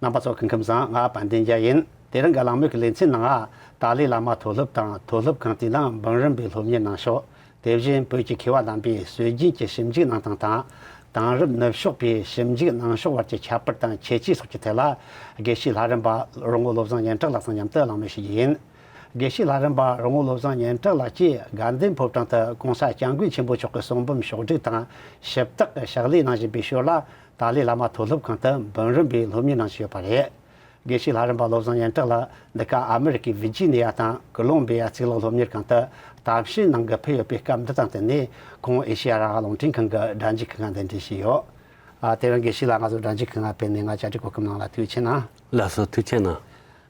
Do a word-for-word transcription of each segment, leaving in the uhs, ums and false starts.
རྣམ་པ་ཚོ་སྐུ་ཁམས་བཟང་། ང་དཔལ་ལྡན་རྒྱལ་ཡིན། དེ་རིང་གི་གླེང་མོལ་གྱི་ལེ་ཚན་ནང་ང་ཏཱ་ལའི་བླ་མ་མཐོ་སློབ་དང་མཐོ་སློབ་ཁང་དེའི་ནང་འབུམ་རམས་པའི་སློབ་གཉེར་གནང་ཕྱོགས། དེ་བཞིན་བོད་ཀྱི་མཁས་པ་རྣམ་པས་སྲོལ་རྒྱུན་གྱི་ཞིབ་འཇུག་གནང་སྟངས་དང་། དེང་རབས་ནུབ་ཕྱོགས་པའི་ཞིབ་འཇུག་གནང་ཕྱོགས་བར་གྱི་ཁྱད་པར་དང་ཁྱད་ཆོས་སོགས་ཀྱི་ཐད་ལ། དགེ་བཤེས་ལྷ་རམས་པ་རོང་བོ་བློ་བཟང་སྙན་གྲགས་ལགས་དང་མཉམ་དུ་གླེང་མོལ་ཞུ་རྒྱུ་ཡིན། དགེ་བཤེས་ལྷ་རམས་པ་རོང་བོ་བློ་བཟང་སྙན་གྲགས་ལགས་ཀྱིས་དགའ་ལྡན་ཕོ་བྲང་དུ་༸གོང་ས་༸སྐྱབས་མགོན་ཆེན་པོ་མཆོག་གི་གསུང་འབུམ་ཕྱོགས་བསྒྲིགས་དང་ཞིབ་བརྟག་ཕྱག་ལས་གནང་བཞིན་པའི་ཞོར་ལ། ཏཱ་ལའི་བླ་མ་མཐོ་སློབ་ཁང་དུ་འབུམ་རམས་པའི་སློབ་གཉེར་གནང་བཞིན་ཡོད་པ་རེད། དགེ་བཤེས་ལྷ་རམས་པ་བློ་བཟང་སྙན་གྲགས་ལགས་འདི་ག་ཨ་མི་རི་ཀའི་ཝི་ཇི་ནི་ཡ་དང་ཀོ་ལོམ་བི་ཡ་གཙུག་ལག་སློབ་གཉེར་ཁང་དུ་དམ་བཤད་གནང་གི་ཕེབས་ཡོད་པའི་སྐབས་འདི་དང་བསྟུན་ནས། ཁོང་ཨེ་ཤེ་ཡ་རང་དབང་རླུང་འཕྲིན་ཁང་གི་སྒྲ་འཇུག་ཁང་ལ་གདན་འདྲེན་ཞུས་ཡོད། ཨ། དེ་རིང་དགེ་བཤེས་ལགས་ང་ཚོ་སྒྲ་འཇུག་ཁང་ལ་ཕེབས་ནས་ང་བཅར་འདྲི་གོ་སྐབས་གནང་ལ་ཐུགས་རྗེ་ཆེ་གནང་། ལགས་སོ། ཐུགས་རྗེ་ཆེ་གནང་།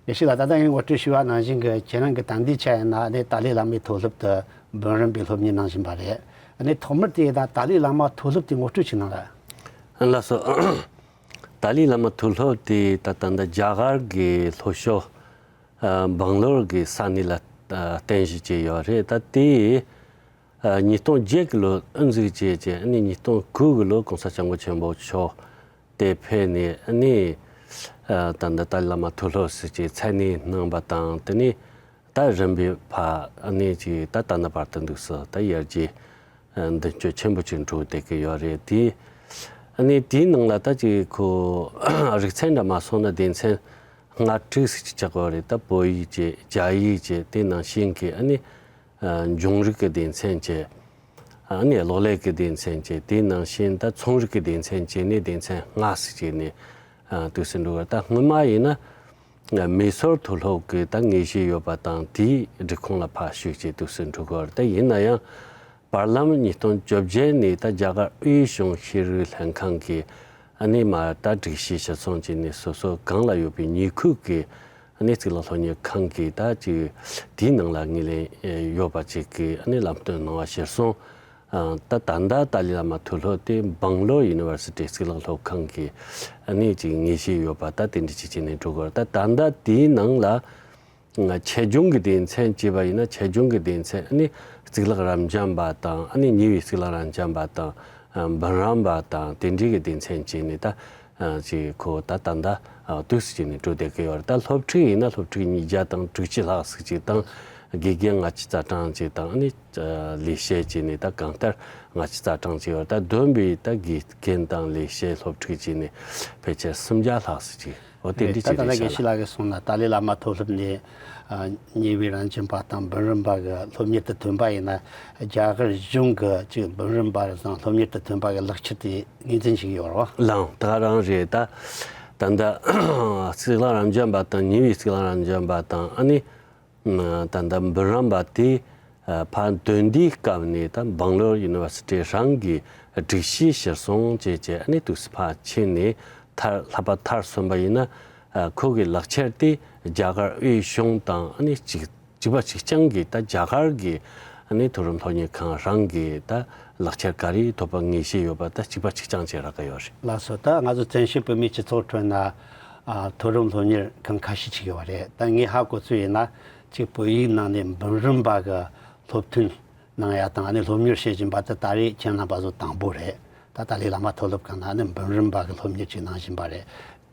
དགེ་བཤེས་ལགས། ད་ལྟ་ངས་ངོ་སྤྲོད་ཞུས་པ་ནང་བཞིན་གྱི་ཁྱེད་རང་གི་ད་ལྟའི་ཆ་ཡིན་ན་ནི་ཏཱ་ལའི་བླ་མའི་མཐོ་སློབ་ཏུ་འབུམ་རམས་པའི་སློབ་གཉེར་གནང་བཞིན་པ་རེད། ཨ་ནི་ཐོག་མར་དེ་ཡིན་ན་ཏཱ་ལའི་བླ་མ་མཐོ་སློབ་དེ་ངོ་སྤྲོད་ཅིག་གནང་ར། ལགས་སོ། ཏཱ་ལའི་བླ་མ་མཐོ་སློབ་དེ་ད་ད་ལྟ་རྒྱ་གར་གྱི་ལྷོ་ཕྱོགས། ཨ། སྦང་ལོར་གྱི་ས་གནས་ལ། ཨ། རྟེན་གཞི་བྱས་ཡོད་རེད། ད་དེ། ཨ། ཉིས་སྟོང་བརྒྱད་ཀྱི་ལོ་དབུ་འཛུགས་བྱས་རྗེས། ཨ་ནི་ཉིས་སྟོང་དགུ་གི་ལོ་༸གོང་ས་༸སྐྱབས་མགོན་ཆེན་པོ་མཆོག་དེ་ཕེབས་ནས། ཨ་ནི། ཨ། ད་ལྟ་ཏཱ་ལའི་བླ་མ་མཐོ་སློབ་ཟེར་བྱས་མཚན་གནས་གནང་བ་དང་། དེ་ནས་ད་རིམ་པས་ཕར། ཨ་ནི་ཅིག་ད་ད་ལྟ་བར་དུ་འདུག་སེ་ད་ཡར་རྒྱས། ཨ། མདུན་སྐྱོད་ཆེན་པོ་ཅིག་འགྲོ་བསྡད་ཀྱི་ཡོད་རེད། དེ། ཨ་ནི་དེའི་ནང་ལ་ད་ཅིག་ཁོ་རིག་ཚན་འདྲ་མ་སོང་ན་སྡེ་ཚན་ལྔ་དྲུག་ཟེར་གྱི་ཆགས་ཀྱི་ཡོད་རེད། ད་བོད་ཡིག་བྱས། རྒྱ་ཡིག་བྱས། དེ་ནང་བཞིན་གྱི། ཨ་ནི། ཨ། འབྱུང་རིག་གི་སྡེ་ཚན་བྱས། ཨ་ནི་གློག་ཀླད་ཀྱི་སྡེ་ཚན་བྱས། དེ་ནང་བཞིན་ད་ཚོང་རིག་གི་སྡེ་ཚན་བྱས་ནས་སྡེ་ཚན་ལྔ་ཟེར་བྱས་ནས། ཨ། འདུག་སེ་འགྲོ་གི་ཡོད། ད་སྔོན་མ་ཡིན་ན། ཨ། མེ་སོར་མཐོ་སློབ་ཀྱི་ད་ངེས་ཤེས་ཡོད་པ་དང་། དེའི་སྒྲིག་ཁོངས་ལ་ཕར་ཞུགས་བྱས་འདུག་སེ་འགྲོ་གི་ཡོད་རེད། ད་ཡིན་ན་ཡང་། བར་ལམ་ཉིས་སྟོང་བཅོ་བརྒྱད་ནས་ད་རྒྱ་གར་དབུས་གཞུང་ཤེས་རིག་ལྷན་ཁང་གིས། ཨ་ནི་མར་ད་སྒྲིག་གཞི་གཞིར་བཟུང་བྱས་ནས་སོ་སོ་སྒང་ལ་ཡོད་པའི་ཉེ་ཁུལ་གྱི། ཨ་ནི་གཙུག་ལག་སློབ་གཉེར་ཁང་གིས་ད་ཅིག་དེའི་ནང་ལ་ངོས་ལེན་ཡོད་པ་ཅིག་གི། ཨ་ནི་ལམ་སྟོན་གནང་བ་གཞིར་བཟུང་། ཨ། ད་ད་ལྟ་ཏཱ་ལའི་བླ་མ་མཐོ་སློབ་དེ་སྦང་ལོར་ཡུ་ནི་ཝར་སི་ཊི་གཙུག་ལག་སློབ་ཁང་གི། ཨ་ནི་ཅིག་ངེས་ཤེས་ཡོད་པ་ད་དེ་འདྲ་ཅིག་བྱས་ནས་འགྲོ་གི་ཡོད་རེད། ད་ད་ལྟ་དེའི་ནང་ལ། ཆེད་སྦྱོང་གི་སྡེ་ཚན་བྱས་པ་ཡིན་ན། ཆེད་སྦྱོང་གི་སྡེ་ཚན་ནི་གཙུག་ལག་རབ་འབྱམས་པ་དང་། ཨ་ནི་ཉེ་བའི་གཙུག་ལག་རབ་འབྱམས་པ་དང་། ཨ། འབུམ་རམས་པ་དང་དེ་འདྲའི་གི་སྡེ་ཚན་བྱས་ནས། ད། ཨ། ཅིག་ཁོ་ད་ད་ལྟ། ཨ། འདུག་སེ་བྱས་ནས་འགྲོ་བསྡད་ཀྱི་ཡོད་རེད། ད་སློབ་ཕྲུག་ཡིན་ན་སློབ་ཕྲུག་ཉིས་བརྒྱ་དང་དྲུག་ཅུ་ལྷག་ཙམ་ཅིག་དང་། དགེ་རྒན་ལྔ་བཅུ་རྩ་གྲངས་ཅིག་དང་། ཨ་ནི། ཨ། ལས་བྱེད་བྱས་ནས་ད་གང་ལྟར་ལྔ་བཅུ་རྩ་གྲངས་ཅིག་ཡོད་རེད། ད་བསྡོམས་པས་ད་དགེ་རྒན་དང་ལས་བྱེད་སློབ་ཕྲུག་བྱས་ནས་ཕལ་ཆེར་སུམ་བརྒྱ་ལྷག་ཙམ་ཅིག་འོ། དེ་རེད། འདྲ་ད་ཅིག་ད་ལྟ་རེད་དགེ་ཤག་བཤེས་ལགས་ཀྱིས་གསུངས་ན་ཏཱ་ལའི་བླ་མ་མཐོ་སློབ་ནས། ཨ། ཉེ་བའི་རབ་འབྱམས་པ་དང་འབུམ་རམས་པ་གི་སློབ་གཉེར་དུ་ཐོན་པ་ཡིན་ན། རྒྱ་གར་གཞུང་གི་ཅིག་འབུམ་རམས་པ་དང་སློབ་གཉེར་དུ་ཐོན་པ་གི་ལག་ཁྱེར་དེ་ངོས་འཛིན་བྱེད་ཀྱི་ཡོད་རེད་པ། ལགས། ད་རང་རེད། ད་ད་ལྟ་གཙུག་ལག་རབ་འབྱམས་པ་དང་ཉེ་བའི་གཙུག་ལག་རབ་འབྱམས་པ་དང་། ཨ་ནི། ད་ལྟ་འབུམ་རམས་པ་དེ། ཨ། ཕར་འདོན་དུས་སྐབས་ནས་ད་སྦང་ལོར་ཡུ་ནི་ཝར་སི་ཊི་རང་གི་སྒྲིག་གཞི་གཞིར་བཟུང་བྱས་བྱས། ཨ་ནི་འདུག་སེ་ཕར་ཕྱིན་ནས་མཐར། ལྷག་པར་མཐར་སོན་པ་ཡིན་ན། ཨ། ཁོ་གི་ལག་ཁྱེར་དེ་རྒྱ་གར་དབུས་གཞུང་དང་། ཨ་ནི་གཅིག་གཅིག་པ་གཅིག་རྐྱང་གི། ད་རྒྱ་གར་གྱི། ཨ་ནི་མཐོ་རིམ་སློབ་གཉེར་ཁང་རང་གི་ད་ལག་ཁྱེར་ག་རེ་ཐོབ་པ་ངེས་ཤེས་ཡོད་པ་ད་གཅིག་པ་གཅིག་རྐྱང་བྱས་རག་གི་ཡོད་རེད། ལགས་སོ། ད་ང་ཚོ་བཙན་བྱོལ་བོད་མིའི་སྤྱི་ཚོགས་ཁྲོད་ན། ཨ། མཐོ་རིམ་སློབ་གཉེར་ཁང་ཁ་ཤས་ཅིག་ཡོད་པ་རེད། ད་ངས་ཧ་གོ་ཚོད་ཡིན་ན། ཅིག་བོད་ཡིག་ནང་ནས་འབུམ་རམས་པ་གི་སློབ་ཐོན་གནང་ཡ་དང་། ཨ་ནི་སློབ་གཉེར་བྱེད་བཞིན་པ་དེ་ད་རེས་ཁྱེད་རྣམ་པ་ཚོ་དང་པོ་རེད། ད་ཏཱ་ལའི་བླ་མ་མཐོ་སློབ་ཁང་ནང་ནས་འབུམ་རམས་པ་གི་སློབ་གཉེར་ཅིག་གནང་བཞིན་པ་རེད།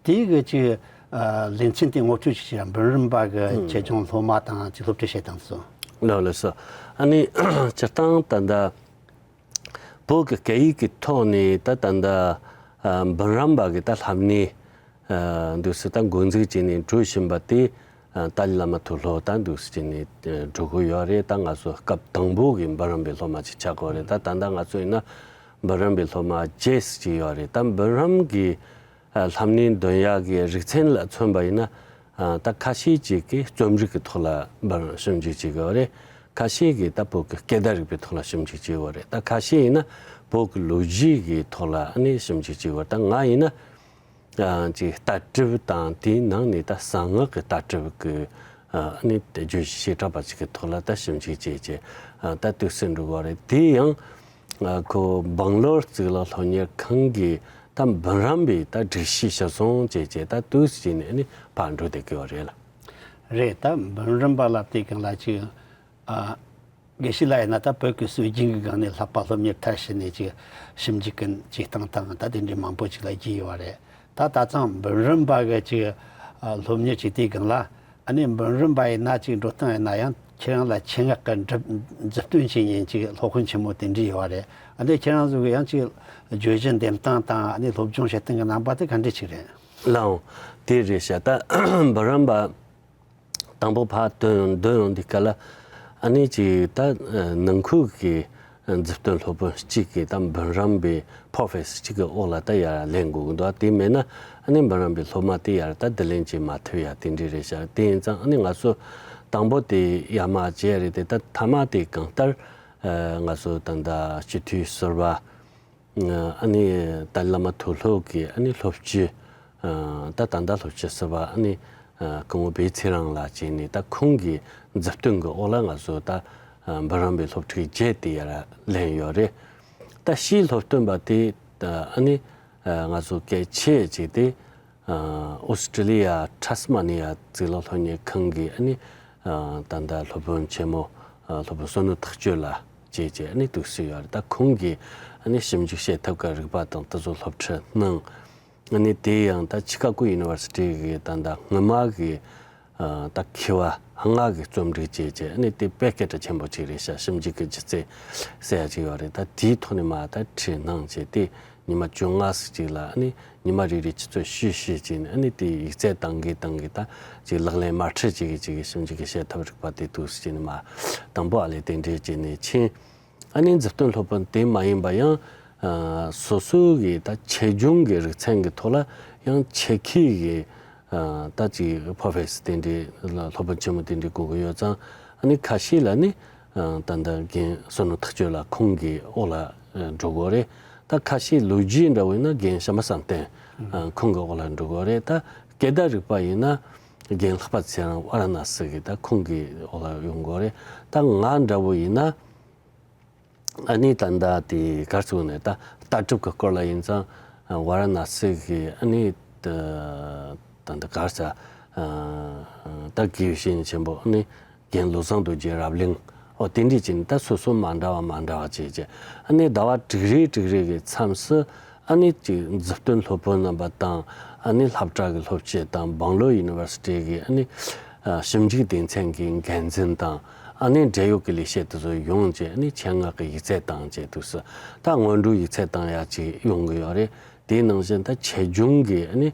དེའི་གི་ཅིག་ཨ། ལེ་ཚན་དེ་ངོ་སྤྲོད་ཅིག་བྱས་ར། འབུམ་རམས་པ་གི་ཨུམ། ཆེད་སྦྱོང་སློབ་མ་དང་ཅིག་སློབ་ཁྲིད་བྱེད་སྟངས་སོགས། ལགས། ལགས་སོ། ཨ་ནི་སྤྱིར་བཏང་ད་ལྟ་བོད་ཀྱི་སྐད་ཡིག་གི་ཐོག་ནས་ད་ད་ལྟ། ཨ། འབུམ་རམས་པ་གི་ད་ལྷབ་གནས། ཨ། འདུག་སེ་ད་འགོ་འཛུགས་བྱས་ནས་འགྲོ་བཞིན་པ་དེ། ཨ། ཏཱ་ལའི་བླ་མ་མཐོ་སློབ་ད་འདུག་སེ་བྱས་ནས་འགྲོ་གི་ཡོད་རེད། ད་ང་ཚོ་སྐབས་དང་པོ་གི་འབུམ་རམས་པའི་སློབ་མ་ཅིག་ཆགས་ཀྱི་ཡོད་རེད། ད་ད་ལྟ་ང་ཚོ་ཡིན་ན་འབུམ་རམས་པའི་སློབ་མ་བརྒྱད་ཅིག་ཡོད་རེད། ད་འབུམ་རམས་ཀྱི། ཨ། ལྷབ་གནས་འདོན་ཡག་གི་རིག་ཚན་ལ་མཚོན་པ་ཡིན་ན། ཨ། ད་ཁ་ཤས་ཅིག་གིས་རྩོམ་རིག་གི་ཐོག་ལ་འབུམ་རམས་ཞིབ་འཇུག་བྱེད་ཀྱི་ཡོད་རེད། ཁ་ཤས་ཀྱིས་ད་བོད་ཀྱི་སྐད་བརྡ་རིག་པའི་ཐོག་ལ་ཞིབ་འཇུག་བྱེད་ཀྱི་ཡོད་རེད། ད་ཁ་ཤས་ཡིན་ན་བོད་ཀྱི་ལོ་རྒྱུས་ཀྱི་ཐོག་ལ་ཨ་ནི་ཞིབ་འཇུག་བྱེད་ཀྱི་ཡོད་རེད། ད་ང་ཡིན་ན། ཨ། ཅིག་ལྟ་གྲུབ་དང་དེའི་ནང་ནས་ད་གསང་སྔགས་ཀྱི་ལྟ་གྲུབ་ཀྱི། ཨ། ནི་བརྗོད་གཞི་བྱེ་བྲག་པ་ཅིག་གི་ཐོག་ལ་ད་ཞིབ་འཇུག་བྱས་བྱས། ཨ། ད་འདུག་སེ་འགྲོ་གི་ཡོད་རེད། དེ་ཡང་། ཨ། ཁོ་སྦང་ལོར་གཙུག་ལག་སློབ་གཉེར་ཁང་གི་ད་འབུམ་རམས་པའི་ད་སྒྲིག་གཞི་གཞིར་བཟུང་བྱས་བྱས་ད་འདུག་སེ་བྱས་ནས་ནི་ཕར་འགྲོ་བསྡད་ཀྱི་ཡོད་རེད་ལགས། རེད། ད་འབུམ་རམས་པ་ལབ་དུས་སྒང་ལ་ཅིག་ཨ། དགེ་བཤེས་ལགས་ཡིན་ན་ད་བོད་ཀྱི་སྲོལ་རྒྱུན་གྱི་སྒང་ནས་ལྷག་པ་སློབ་གཉེར་མཐར་ཕྱིན་ནས་ཅིག་ཞིབ་འཇུག་གི་བྱེད་སྟངས་དང་ད་དེ་འདྲའི་མང་པོ་ཅིག་ལ་བརྒྱུད་ཡོད་པ་རེད། ད་ད་ཐེངས་འབུམ་རམས་པ་གི་ཅིག་ཨ་སློབ་གཉེར་བྱེད་དུས་སྒང་ལ། ཨ་ནི་འབུམ་རམས་པ་ཡིན་ན་ཅིག་འགྲོ་སྟངས་ཡིན་ན་ཡང་ཁྱེད་རང་ལ་ཆེད་མངགས་ཀྱི་མཛུབ་མཛུབ་སྟོན་བྱེད་མཁན་ཅིག་སློབ་དཔོན་ཆེན་མོ་དེ་འདྲ་ཡོད་རེད། ཨ་ནི་ཁྱེད་རང་ཚོ་གི་ཡང་ཅིག་བརྗོད་གཞི་འདེམས་སྟངས་དང་ཨ་ནི་སློབ་སྦྱོང་བྱེད་སྟངས་ཀྱི་རྣམ་པ་དེ་ག་འདྲ་ཅིག་རེད། ལགས་འོང་། དེ་རེད་ཤག་ད་འབུམ་རམས་པ་དང་པོ་ཕར་འདོན་འདོན་ཡོང་དུས་སྐབས་ལ། ཨ་ནི་ཅིག་ད་ནང་ཁུལ་གྱི་མཛུབ་སྟོན་སློབ་དཔོན་གཅིག་གིས་ད་འབུམ་རམས་པའི་པོ་རོ་ཕེ་སར་གཅིག་གི་འོག་ལ་ད་ཡར་ལེན་དགོས་ཀྱི་འདུག་དེ་མེད་ན་ཨ་ནི་འབུམ་རམས་པའི་སློབ་མ་དེ་ཡར་ད་བསྡུ་ལེན་བྱེད་མ་ཐུབ་ཡ་དེ་འདྲ་རེད་ཤག་དེ་ཡིན་ཙང་ཨ་ནི་ང་ཚོ་དང་པོ་དེ་ཡར་མར་བྱས་རེད་དེ། ད་མཐའ་མ་དེ་གང་ལྟར་ང་ཚོ་ད་ལྟ་སྤྱི་འཐུས་ཟུར་པ། ཨ་ནི་ཏཱ་ལའི་བླ་མ་མཐོ་སློབ་ཀྱི་ཨ་ནི་སློབ་སྤྱི། ད་ད་ལྟ་སློབ་སྤྱི་ཟུར་པ་ཨ་ནི་སྐུ་ངོ་བེ་ཚེ་རིང་ལགས་བྱས་ནས། ད་ཁོང་གི་མཛུབ་སྟོན་གྱི་འོག་ལ་ང་ཚོ་ད་འབུམ་རམས་པའི་སློབ་ཕྲུག་བརྒྱད་དེ་ཡར་ལེན་ཡོད་རེད། ད་ཕྱིའི་སློབ་སྟོན་པ་དེ་ཨ་ནི་ང་ཚོ་གལ་ཆེ་ཅིག་དེ། ཨོ་སི་ཀྲི་ལི་ཡ་ཐ་སི་མ་ནི་ཡ་གཙུག་ལག་སློབ་གཉེར་ཁང་གི་ཨ་ནི་ད་ལྟ་སློབ་དཔོན་ཆེན་མོ་སློབ་དཔོན་བསོད་ནམས་ཐག་གཅོད་ལགས་བཅས་ཀྱིས་ཨ་ནི་འདུག་སེ་ཡོད་རེད། ད་ཁོང་གིས་ཨ་ནི་ཞིབ་འཇུག་བྱེད་ཐབས་ཀྱི་རིག་པ་དང་དེ་ཚོ་སློབ་ཁྲིད་གནང་། ཨ་ནི་དེ་ཡང་ད་ཆི་ཀ་གོ་ཡུ་ནི་ཝར་སི་ཊི་གི་ད་ལྟ་སྔོན་མ་གི་ད་མཁས་པ་ལྔ་གི་རྩོམ་སྒྲིག་བྱས་བྱས། ཨ་ནི་དེ་དཔེ་སྐད་གྲགས་ཆེན་པོ་ཅིག་རེད་ཤག་ཞིབ་འཇུག་གི་སྒྱུ་རྩལ་ཟེར་ཡ་ཅིག་ཡོད་རེད། ད་དེའི་ཐོག་ནས་མར་ད་ཁྲིད་གནང་བྱས་ཏེ། ཉི་མ་བཅོ་ལྔ་ཙམ་ཅིག་ལ་ཨ་ནི་ཉི་མ་རེ་རེ་ཆུ་ཚོད་བཞི་བཞི་བྱས་ནས། ཨ་ནི་དེ་ཡིག་ཚད་བཏང་གིན་བཏང་གིན། ད་ཅིག་ལག་ལེན་མར་ཁྲིད་བྱེད་གིན་བྱེད་གིན་ཞིབ་འཇུག་གི་བྱེད་ཐབས་རིག་པ་དེ་འདུག་སེ་བྱས་ནས་མར་དང་པོ་ཨ་ལས་དེ་འདྲས་བྱས་ནས་ཕྱིན། ཨ་ནི་མཛུབ་སྟོན་སློབ་དཔོན་དེ་མ་ཡིན་པ་ཡང་སོ་སོ་གི་ད་ཆེད་སྦྱོང་གི་རིག་ཚན་གྱི་ཐོག་ལ་ཡང་ཆེད་མཁས་ཀྱི་ད་ཅིག་པོ་རོ་ཕེ་སར་དེ་འདྲའི་སློབ་དཔོན་ཆེན་མོ་དེ་འདྲའི་དགོས་ཀྱི་ཡོད་ཙང་། ཨ་ནི་ཁ་ཤས་ལ་ནི་ད་ལྟ་རྒན་བསོད་ནམས་ཐག་གཅོད་ལགས་ཁོང་གི་འོག་ལ་འགྲོ་དགོས་རེད། ད་ཁ་ཤས་ལོ་རྒྱུས་འདྲ་བོ་ཡིན་ན་རྒན་བྱམས་པ་བསམ་གཏན་ཁོང་གི་འོག་ལ་འགྲོ་དགོས་རེད། ད་སྐད་བརྡ་རིག་པ་ཡིན་ན་རྒན་ལྷག་པ་ཚེ་རིང་ཝཱ་ར་ཎ་སི་གི་ད་ཁོང་གི་འོག་ལ་ཡོང་དགོས་རེད། ད་ང་འདྲ་བོ་ཡིན་ན། ཨ་ནི་ད་ལྟ་དེ་ག་རེ་ཟེར་དགོས་ནས། ད་ལྟ་གྲུབ་ཀྱི་སྐོར་ལ་ཡིན་ཙང་ཝཱ་ར་ཎ་སི་གི་ཨ་ནི་ད་ད་ལྟ་ག་རེ་ཟེར། ད་དགེ་བའི་བཤེས་གཉེན་ཆེན་པོ་ཨ་ནི་རྒན་བློ་བཟང་རྡོ་རྗེ་རབ་གླིང་། ཨོ་དེ་འདྲས་ཅིག་ནི་ད་སོ་སོ་མ་འདྲ་བ་མ་འདྲ་བ་བྱས་བྱས། ཨ་ནི་ཟླ་བ་དྲུག་རེ་དྲུག་རེ་གི་མཚམས་སུ་ཨ་ནི་ཅིག་མཛུབ་སྟོན་སློབ་དཔོན་རྣམ་པ་དང་། ཨ་ནི་སློབ་གྲྭ་གི་སློབ་སྤྱི་དང་། སྦང་ལོར་ཡུ་ནི་ཝར་སི་ཊི་གི་ཨ་ནི་ཞིབ་འཇུག་སྡེ་ཚན་གྱི་འགན་འཛིན་དང་། ཨ་ནི་འབྲེལ་ཡོད་ཀྱི་ལས་བྱེད་དེ་ཚོ་ཡོང་བྱས། ཨ་ནི་ཆེད་མངགས་ཀྱི་ཡིག་ཚད་བཏང་བྱས་འདུག་སེ། ད་སྔོན་འགྲོ་ཡིག་ཚད་བཏང་ཡ་ཅིག་ཡོང་གི་ཡོད་རེད། དེའི་ནང་བཞིན་ད་ཆེད་སྦྱོང་གི་ཨ་ནི་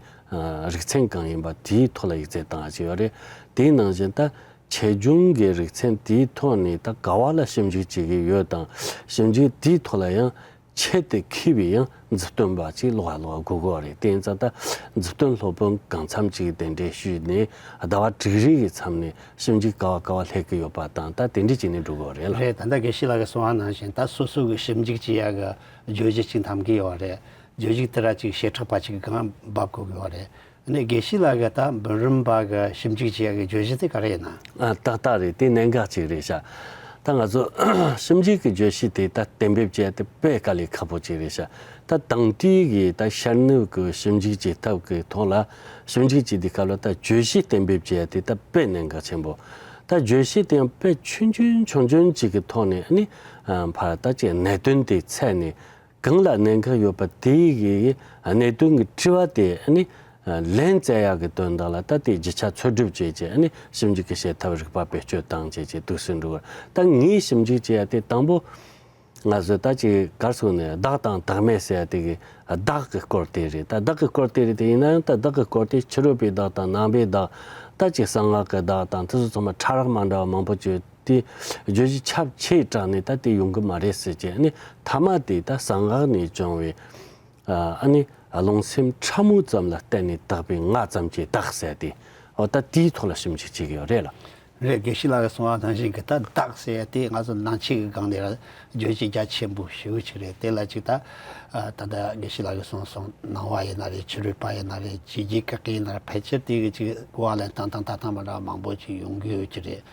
རིག་ཚན་གང་ཡིན་པ་དེའི་ཐོག་ལ་ཡིག་ཚད་བཏང་ཡ་ཅིག་ཡོད་རེད། དེའི་ནང་བཞིན་ད་ཆེད་སྦྱོང་གི་རིག་ཚན་དེའི་ཐོག་ནས་ད་ག་བ་ལ་ཞིབ་འཇུག་བྱེད་ཀྱི་ཡོད་དང་། ཞིབ་འཇུག་དེའི་ཐོག་ལ་ཡང་ཆེད་དུ་མཁས་པའི་ཡང་མཛུབ་སྟོན་པ་ཅིག་ལོགས་ལོགས་དགོས་ཀྱི་རེད། དེ་ཡིན་ཙང་ད་མཛུབ་སྟོན་སློབ་དཔོན་གང་འཚམ་ཅིག་དེ་འདྲས་ཞུས་ནས་ཟླ་བ་དྲུག་རེ་གི་མཚམས་ནས་ཞིབ་འཇུག་ག་བ་ག་བ་སླེབས་ཀྱི་ཡོད་པ་དང་། ད་དེ་འདྲས་བྱས་ནས་འགྲོ་གི་རེད་ལ། རེད། ད་ལྟ་དགེ་བཤེས་ལགས་ཀྱིས་གསུངས་པ་ནང་བཞིན་ད་སོ་སོ་གི་ཞིབ་འཇུག་བྱེད་ཡ་གི་བརྗོད་གཞི་ཅིག་འདེམས་ཀྱི་ཡོད་རེད། བརྗོད་གཞི་དེ་ར་ཅིག་བྱེ་བྲག་པ་ཅིག་གི་སྒང་འབབ་དགོས་ཀྱི་ཡོད་རེད། ཨ་ནི་དགེ་བཤེས་ལགས་ཀྱིས་ད་འབུམ་རམས་པ་གི་ཞིབ་འཇུག་བྱེད་ཡ་གི་བརྗོད་གཞི་དེ་ག་རེ་ཡིན་ན། ཨ་ཏག་ཏག་རེད། དེ་གནད་འགག་ཅིག་རེད་ཤག་ད་ང་ཚོ་ཞིབ་འཇུག་གི་བརྗོད་གཞི་དེ་ད་གཏན་འབེབས་བྱས་ཏེ་དཔེ་དཀའ་ལས་ཁག་པོ་ཅིག་རེད་ཤག་ད་དེང་དུས་ཀྱི་ད་ཤར་ནུབ་ཀྱི་ཞིབ་འཇུག་བྱེད་ཐབས་ཀྱི་ཐོག་ལ་ཞིབ་འཇུག་བྱེད་དུས་སྐབས་ལ་ད་བརྗོད་གཞི་གཏན་འབེབས་བྱས་ཏེ་ད་དཔེ་གནད་འགག་ཆེན་པོ། ད་བརྗོད་གཞི་དེ་ཡང་དཔེ་ཆུང་ཆུང་ཆུང་ཆུང་ཅིག་གི་ཐོག་ནས་ཨ་ནི་ཕར་ད་ཅིག་གནད་དོན་དེ་འཚོལ་ནས། གང་ལ་གནད་འགག་ཡོད་པ་དེའི་གི་གནད་དོན་གྱི་དྲི་བ་དེ་ཨ་ནི་ལན་བཙལ་ཡག་གི་དོན་དག་ལ། ད་དེ་རྒྱུ་ཆ་འཚོལ་སྒྲུབ་བྱས་བྱས་ཨ་ནི་ཞིབ་འཇུག་གི་བྱེད་ཐབས་རིག་པ་བེད་སྤྱོད་བཏང་བྱས་བྱས་འདུག་སེ་འགྲོ་བར། ད་ངས་ཞིབ་འཇུག་བྱེད་ཡ་དེ་དང་པོ་ང་ཚོས་ད་ཅིག་ག་རེ་ཟེར་ནས་བདག་དང་བདག་མེད་ཟེར་ཡ་དེ་གི་བདག་གི་སྐོར་དེ་རེད། ད་བདག་གི་སྐོར་དེ་རེད། དེ་ཡིན་ན་ཡང་ད་བདག་གི་སྐོར་དེ་ཕྱི་རོལ་པའི་བདག་དང་ནང་པའི་བདག་ད་ཅིག་གསང་སྔགས་ཀྱི་བདག་དང་དེ་ཚོ་ཚང་མ་ཕྲ་རགས་མ་འདྲ་བ་མང་པོ་ཅིག་དེ་བརྗོད་གཞི་ཁྱབ་ཆེ་དྲགས་ནས་ད་དེ་ཡོང་གི་མ་རེད་ཟེར་བྱས། ཨ་ནི་མཐའ་མ་དེ་ད་གསང་སྔགས་ནས་བྱུང་བའི་ཨ་ནི་རླུང་སེམས་ཕྲ་མོ་ཙམ་ལ་བརྟེན་ནས་དག་པའི་ངག་ཙམ་གྱིས་བདག་ཟེར་ཏེ། འོ་ད་དེའི་ཐོག་ལ་ཞིབ་འཇུག་བྱེད་ཀྱི་ཡོད་རེད་ལ། རེད། དགེ་བཤེས་ལགས་ཀྱིས་གསུངས་པ་ནང་བཞིན་གྱི་ད་བདག་ཟེར་ཡ་དེ་ང་ཚོ་ནང་ཆོས་ཀྱི་སྒང་ནས་ར་བརྗོད་གཞི་རྒྱ་ཆེན་པོ་ཞེ་པོ་ཅིག་རེད། དེ་ལ་ཅིག་ད་ད་ལྟ་དགེ་བཤེས་ལགས་ཀྱིས་གསུངས་སོང་། ནང་པ་ཡིན་ན་རེད། ཕྱི་རོལ་པ་ཡིན་ན་རེད། ཕྱི་རྒྱལ་ཁག་གི་ཡིན་ན་རེད། ཕལ་ཆེར་དེ་གི་ཅིག་གོ་བ་ལེན་སྟངས་དང་ལྟ་སྟངས་མ་འདྲ་བ་མང་པོ་ཅིག་ཡོང་གི་ཡོད་ཀྱི་རེད།